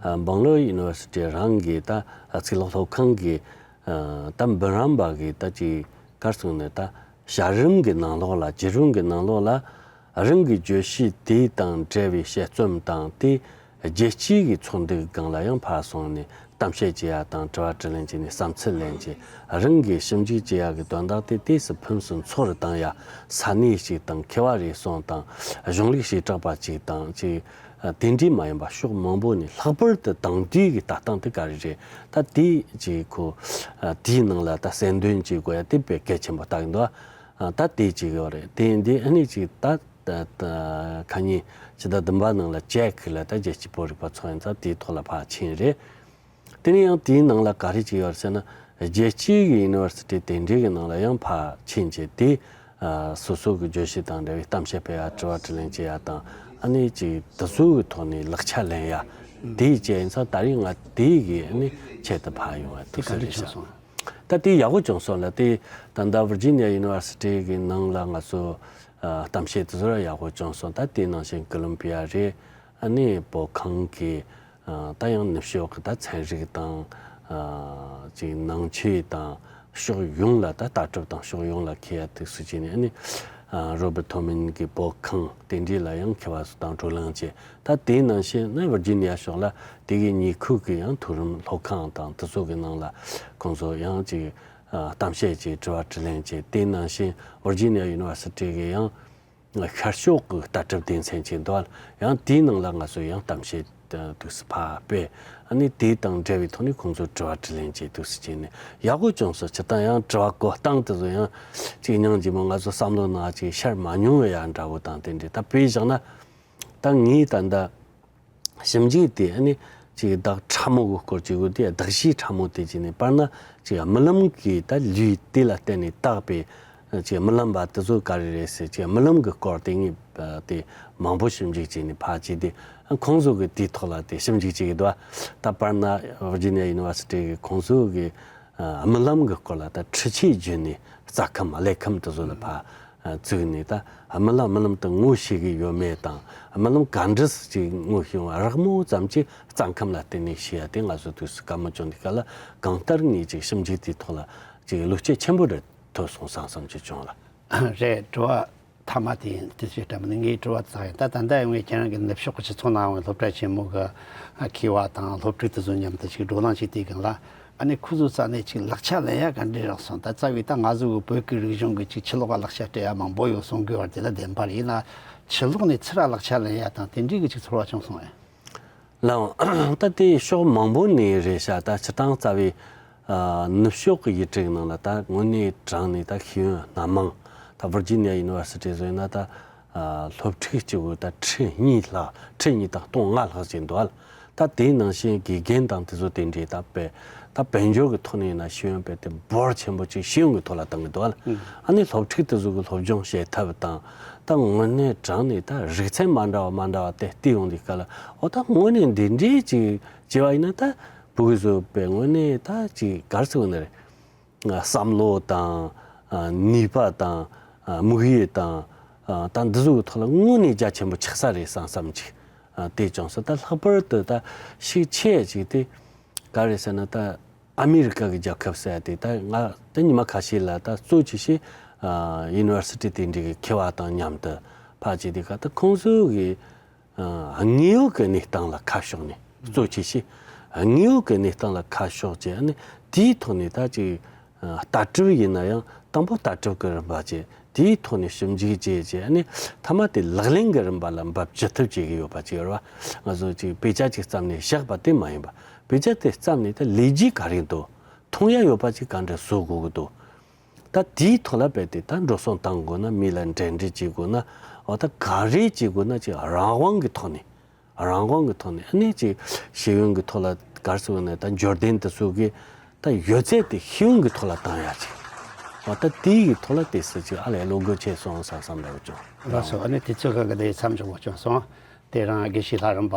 ཨ། སྦང་ལོར་ཡུ་ནི་ཝར་སི་ཊི་རང་གི་ད་ཚིག་ལྷུག་སློབ་ཁང་གི། ཨ། ད་འབུམ་རམས་པ་གི་ད་ཅིག་ག་རེ་ཟེར་ནས། ད་བྱ་རིམ་གི་ནང་ལོགས་ལ། བརྒྱུད་རིམ་གི་ནང་ལོགས་ལ་རང་གི་བརྗོད་གཞི་དེ་དང་འབྲེལ་བའི་དཔྱད་རྩོམ་དང་། དེ་རྒྱལ་སྤྱིའི་གི་ཚོགས་འདུ་སྒང་ལ་ཡང་ཕར་སོང་ནས་གཏམ་བཤད་བྱེད་ཡ་དང་དྲི་བ་དྲིས་ལན་བྱས་ནས་བསམ་ཚུལ་ལེན་བྱས། རང་གིས་ཞིབ་འཇུག་བྱེད་ཡ་གི་དོན་དག་དེ་དུས་སུ་ཕུན་སུམ་ཚོགས་སུ་བཏང་ཡ། ས་གནས་ཤིག་དང་མཁས་པ་རེ་ཟུང་དང་གཞུང་ལུགས་བྱེ་བྲག་པ་ཅིག་དང་ཅིག་ཨ། དེ་འདྲའི་མ་ཡིན་པ་ཕྱོགས་མང་པོ་ནས། ལྷག་པར་དུ་དེང་དུས་ཀྱི་ལྟ་སྟངས་དེ་ག་རེ་རེད། ད་དེ་ཅིག་ཁོ། ཨ། དེའི་ནང་ལ་ད་གསལ་འདོན་བྱེད་དགོས་ཡ་དེ་དཔེ་གལ་ཆེན་པོ་ལྟ་གི་འདུག་ཨ། ད་དེ་ཅིག་ཡོད་རེད། དེ་འདི་ཨ་ནི་ཅིག་ད་ད་ད་ཁ་ཉིན་ཕྱི་ཟླ་བདུན་པ་ནང་ལ་ཅེཀ་ལ་ད་རྒྱལ་སྤྱིའི་བོད་རིག་པ་ཚོགས་ཡིན་ཙང་། དེའི་ཐོག་ལ་ཕར་ཕྱིན་རེད། དེ་ནས་ཡང་དེའི་ནང་ལ་ག་རེ་ཅིག་ཡོད་ཟེར་ན། རྒྱལ་སྤྱིའི་གི་ཡུ་ནི་ཝར་སི་ཊི་དེ་འདྲའི་གི་ནང་ལ་ཡང་ཕར་ཕྱིན་བྱས། དེ། ཨ། སོ་སོ་གི་བརྗོད་གཞི་དང་འབྲེལ་བའི་གཏམ་བཤད་སྤེལ་ཡ། དྲི་བ་དྲིས་ལན་བྱེད་ཡ་དང་། ཨ་ནི་ཅིག་དེ་ཚོ་གི་ཐོག་ནས་ལེགས་ཆ་ལེན་ཡ། དེའི་བྱས་ཡིན་ཙང་ད་རེས་ང་དེའི་གི་ཨ་ནི་ཆེད་དུ་ཕར་ཡོང་བ་དེ་དུས་ག་ཚོད་འདྲ་རེད་བྱུང་ཤག་སོང་། ད་དེ་ཡག་པོ་བྱུང་སོང་ལ། དེ་ད་ལྟ་ཝིར་ཇི་ནི་ཡ་ཡུ་ནི་ཝར་སི་ཊི་གི་ནང་ལ་ང་ཚོ། ཨ། གཏམ་བཤད་དེ་ཚོ་ར་ཡག་པོ་བྱུང་སོང་། ད་དེ་ནང་བཞིན་ཀོ་ལོམ་བི་ཡ་རེད། ཨ་ནི་བོད་ཁང་གི། ཨ། ད་ཡང་ནུབ་ཕྱོགས་ཀྱི་ད་ཚན་རིག་དང་། ཨ། ཅིག་ནང་ཆོས་དང་ཕྱོགས་ཡོངས་ལ། ད་ལྟ་གྲུབ་དང་ཕྱོགས་ཡོངས་ལ་མཁས་ཡ་དེ་ཚོ་བྱས་ནས། ཨ་ནི། ཨ། རོ་བར་ཐོ་མན་གྱི་བོད་ཁང་དེ་འདྲའི་ལ་ཡང་མཁས་པ་ཚོ་དང་བགྲོ་གླེང་བྱས། ད་དེའི་ནང་བཞིན་ནི་ཝིར་ཇི་ནི་ཡ་ཕྱོགས་ལ་དེ་གི་ཉེ་ཁུལ་གྱི་ཡང་མཐོ་རིམ་སློབ་ཁང་དང་དེ་ཚོ་གི་ནང་ལ་ཁོང་ཚོ་ཡང་ཅིག་ཨ། གཏམ་བཤད་བྱས། དྲི་བ་དྲིས་ལན་བྱས། དེ་ནང་བཞིན་ཝིར་ཇི་ནི་ཡ་ཡུ་ནི་ཝར་སི་ཊི་གི་ཡང་ཤར་ཕྱོགས་ཀྱི་ལྟ་གྲུབ་སྡེ་ཚན་ཅིག་འདུག་ཨ། ཡང་དེའི་ནང་ལ་ང་ཚོ་ཡང་གཏམ་བཤད་དུས་སུ་ཕར་སྤེལ། ཨ་ནི་དེ་དང་འབྲེལ་བའི་ཐོག་ནས་ཁོང་ཚོས་དྲི་བ་དྲིས་ལན་བྱས། དུས་སུ་བྱས་ནས་ཡག་པོ་བྱུང་སོང་། སྤྱིར་བཏང་ཡང་དྲི་བ་བཀོད་སྟངས་དེ་ཚོ་ཡང་ཅིག་སྙིང་རྗེ་མོ། ང་ཚོ་བསམ་བློ་ནང་ཅིག་ཤར་མ་མྱོང་བའི་ཡ་འདྲ་བོ་དང་དེ་འདྲའི། ད་དཔེ་བཞག་ན། ད་ངས་ད་ལྟ་ཞིབ་འཇུག་དེ་ཨ་ནི་ཅིག་བདག་ཕྲ་མོ་གི་སྐོར་ཅིག་ཡོད་དེ། གདགས་གཞི་ཕྲ་མོ་དེ་ཅིག་ནས། དཔེར་ན་ཅིག་རྨི་ལམ་གྱི་ད་ལུས་དེ་ལ་བརྟེན་ནས་བཏགས་པའི་ཅིག་རྨི་ལམ་པ་དེ་ཚོ་ག་རེ་རེད་ཟེར། ཅིག་རྨི་ལམ་གྱི་སྐོར་དེ་ངས་དེ་མང་པོ་ཞིབ་འཇུག་བྱས་ནས་ཕར་བྱས་ཏེ། ཁོང་ཚོ་གི་དེའི་ཐོག་ལ་དེ་ཞིབ་འཇུག་བྱེད་ཀྱི་འདུག་ཨ། ད་དཔེར་ན་ཝར་ཇི་ནི་ཡ་ཡུ་ནི་ཝར་སི་ཊི་གི་ཁོང་ཚོ་གི་རྨི་ལམ་གྱི་སྐོར་ལ་ད་འཕྲུལ་ཆས་བརྒྱུད་ནས་རྩ་ཁམས་ཀླད་ཁམས་དེ་ཚོ་ལ་ཕར་བཙུགས་ནས། ད་རྨི་ལམ་རྨི་ལམ་དེ་ངོ་ཤེས་ཀྱི་ཡོད་མེད་དང་། རྨི་ལམ་ག་འདྲ་ཞིག་ངོ་ཤེས་ཡོང་བ། རགས་མོ་ཙམ་ཅིག་རྩ་ཁམས་ལ་བརྟེན་ནས་ཤེས་ཡ་དེ་ང་ཚོ་དུས་སུ་བཀའ་མོལ་བྱུང་དུས་སྐབས་ལ། གང་ལྟར་ངས་ཅིག་ཞིབ་འཇུག་དེའི་ཐོག་ལ་ཅིག་བློ་སྐྱེད་ཆེན་པོ་རེ་ཐོབ་སོང་བསམ་བསམ་ཅིག་བྱུང་ལ། རེད། དྲི་བ་མཐའ་མ་དེ་ཡིན། དེ་ཚོའི་གྲས་མིན་ན་ངའི་དྲི་བ་ཙག་ཡིན། ད་ད་ལྟ་ཡང་ངས་ཁྱེད་རང་གི་ནུབ་ཕྱོགས་ཀྱི་སྤྱི་ཚོགས་ནང་ཡང་སློབ་གྲྭ་ཆེན་མོ་གི་མཁས་པ་དང་སློབ་ཕྲུག་དེ་ཚོ་མཉམ་དུ་ཅིག་བགྲོ་གླེང་བྱེད་དུས་སྒང་ལ། ཨ་ནི་ཁོ་ཚོའི་རྩ་ནས་ཅིག་ལེགས་ཆ་ལེན་ཡ་ག་འདྲ་རག་སོང་། ད་རྩ་བའི་ད་ང་ཚོ་གི་བོད་ཀྱི་རིག་གཞུང་གི་ཅིག་ཕྱི་ལོགས་ལ་ལེགས་ཆ་སྤྲད་ཡ་མང་པོ་ཡོད་གསུང་གི་ཡོད་རེད། དེ་ལ་བདེན་པ་རེད། ཡིན་ན་ཕྱི་ལོགས་ནས་ཚུར་ར་ལེགས་ཆ་ལེན་ཡ་དང་དེ་འདྲའི་གི་ཅིག་ཚོར་བ་བྱུང་སོང་ངས། ལགས་འོང་། ད་དེ་ཕྱོགས་མང་པོ་ནས་རེད་ཤག་ད་སྤྱིར་བཏང་རྩ་བའི་ ཨ་ནུབ་ཕྱོགས་ཀྱི་ཡུལ་གྲུ་ནང་ལ་ད་དངོས་གནས་དྲང་ནས་ད་ཤེས་ཡོན་སྣ་མང་། ད་Virginia University་བཟོས་ན་ད་ཨ་སློབ་ཕྲུག་གཅིག་པུ་ད་ཁྲི་གཉིས་ལྷག་ཁྲི་གཉིས་དང་སྟོང་ལྔ་ལྷག་ཅིག་འདུག་ཨ། ད་དེའི་ནང་བཞིན་དགེ་རྒན་དང་དེ་ཚོ་དེ་འདྲའི་ད་དཔེ་ད་དཔལ་འབྱོར་གྱི་ཐོག་ནས་ཡིན་ན་ཤེས་ཡོན་དཔེ་དེ་འབོར་ཆེན་པོ་ཅིག་ཤེས་ཡོན་གྱི་ཐོག་ལ་བཏང་གི་འདུག་ཨ། ཨ་ནི་སློབ་ཕྲུག་དེ་ཚོ་གི་སློབ་སྦྱོང་བྱེད་ཐབས་དང་ད་དངོས་གནས་དྲང་ནས་ད་རིག་ཚན་མ་འདྲ་བ་མ་འདྲ་བ་དེ་བལྟས་ཡོང་དུས་སྐབས་ལ་འོ་ད་དངོས་གནས་འདི་འདྲའི་ཅིག་བྱས་པ་ཡིན་ན་ད་ཕྲུ་གུ་ཚོ་དཔེ་དངོས་གནས་ད་ཅིག་ག་རེ་ཟེར་དགོས་ནི་རེད། བསམ་བློ་དང་ནུས་པ་དང་དམིགས་ཡུལ་དང་ད་འདི་ཚོ་གི་ཐོག་ལ་དངོས་གནས་རྒྱ་ཆེན་པོ་ཆགས་ས་རེད་བསམ་བསམ་ཅིག་དེ་བྱུང་སོང་། ད་ལྷག་པར་དུ་ད་ཤུགས་ཆེ་ཅིག་དེ་ག་རེ་ཟེར་ན་ད་ཨ་མི་རི་ཀ་གི་རྒྱལ་ཁབ་ཟེར་ཡ་དེ་ད་ང་ད་ཉི་མ་ཁ་ཤས་ལ་ད་གཙོ་ཆེ་ཤོས་University་དེ་འདྲའི་གི་མཁས་པ་དང་མཉམ་དུ་ཕར་ཅིག་དེ་ག་ད་ཁོང་ཚོ་གི་ཨ་དངོས་ཡོད་ཀྱི་གནས་སྟངས་ལ་ཁ་ཕྱོགས་ནས་གཙོ་ཆེ་ཤོས་དངོས་ཡོད་ཀྱི་གནས་སྟངས་ལ་ཁ་ཕྱོགས་བྱས་ཨ་ནི་དེའི་ཐོག་ནས་ད་ཅིག་ཨ་ལྟ་གྲུབ་ཡིན་ན་ཡང་དང་པོ་ལྟ་གྲུབ་ཀྱི་རིམ་པ་བྱས་དེའི་ཐོག་ནས་ཞིབ་འཇུག་བྱས་བྱས་ཨ་ནི་མཐའ་མ་དེ་ལག་ལེན་གྱི་རིམ་པ་ལ་འབབ་ཅི་ཐུབ་བྱེད་ཀྱི་ཡོད་པ་ཅིག་ཡོད་རེད་བ། ང་ཚོ་ཅིག་དཔེ་ཆ་ཅིག་བརྩམས་ནས་བཞག་པ་དེ་མ་ཡིན་པ་དཔེ་ཆ་དེ་བརྩམས་ནས་ད་ལས་རྒྱུ་ག་རེ་འདུག་མཐོང་ཡ་ཡོད་པ་ཅིག་ག་འདྲ་བཟོ་དགོས་ཀྱི་འདུག་ད་དེའི་ཐོག་ལ་རྦད་དེ་ད་འགྲོ་སོང་བཏང་དགོས་ན་མི་ལ་འབྲེལ་འདྲིས་བྱེད་དགོས་ན་འོ་ད་ག་རེ་བྱེད་དགོས་ན་ཅིག་རང་དབང་གི་ཐོག་ནས་རང་དབང་གི་ཐོག་ནས་ཨ་ནི་ཅིག་ཤེས་ཡོན་གྱི་ཐོག་ལ་ག་རེ་ཟེར་ན་ད་འབྱོར་ལྡན་དེ་ཚོ་གིས་ད་ཡོད་ཚད་དེ་ཤེས་ཡོན་གྱི་ཐོག་ལ་བཏང་ཡ་ཅིག་འོ་ད་དེའི་གི་ཐོག་ལ་དེ་སྲིད་ཅིག་ཨ་ལས་བློ་འགུལ་ཆེ་སོང་བསམ་བསམ་འདྲ་བོ་བྱུང་། ལགས་སོ། ཨ་ནི་དུས་ཚོད་ག་གི་དེ་མཚམས་འཇོག་པ་བྱུང་སོང་། དེ་རིང་དགེ་བཤེས་ལྷ་རམས་པ་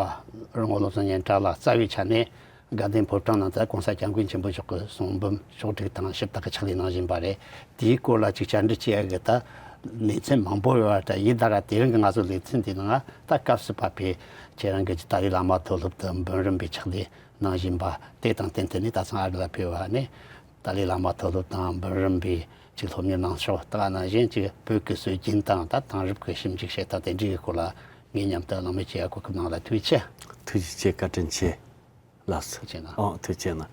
རོང་བོ་བློ་བཟང་སྙན་གྲགས་ལགས་རྩ་བའི་ཆ་ནས་དགའ་ལྡན་ཕོ་བྲང་ནང་དུ་༸གོང་ས་༸སྐྱབས་མགོན་ཆེན་པོ་མཆོག་གི་གསུང་འབུམ་ཕྱོགས་བསྒྲིགས་དང་ཞིབ་བརྟག་གི་ཕྱག་ལས་གནང་བཞིན་པ་རེད། དེའི་སྐོར་ལ་ཅིག་བཅར་འདྲི་བྱེད་ཡ་གི་ད་ལེ་ཚན་མང་པོ་ཡོད་པ་ད་ཡིན་ད་ར་དེ་རིང་གི་ང་ཚོ་ལེ་ཚན་འདི་ནང་ད་སྐབས་སུ་བབས་པའི་ཁྱེད་རང་གི་ཏཱ་ལའི་བླ་མ་མཐོ་སློབ་ཏུ་འབུམ་རམས་པའི་ཕྱག་ལས་གནང་བཞིན་པ་དེ་དང་བསྟུན་ཏེ་ནི་ད་ཚང་ཨ་རི་ལ་ཕེབས་པ་ནི་ཏཱ་ལའི་བླ་མ་མཐོ་སློབ་དང་འབུམ་རམས་པའི་ཅིག་སློབ་གཉེར་གནང་ཕྱོགས་ད་ག་ནང་བཞིན་ཅིག་བོད་ཀྱི་སྲོལ་རྒྱུན་དང་ད་དེང་རབས་ཀྱི་ཞིབ་འཇུག་བྱེད་སྟངས་དེ་འདྲའི་གི་སྐོར་ལ་ངེད་མཉམ་དུ་གླེང་མོལ་བྱེད་ཡ་གོ་སྐབས་གནང་ལ་ཐུགས་རྗེ་ཆེ། ཐུགས་རྗེ་ཆེ། བཀའ་དྲིན་ཆེ། ལགས་སོ། ཐུགས་རྗེ་གནང་། ཨོ་ཐུགས་རྗེ་གནང་།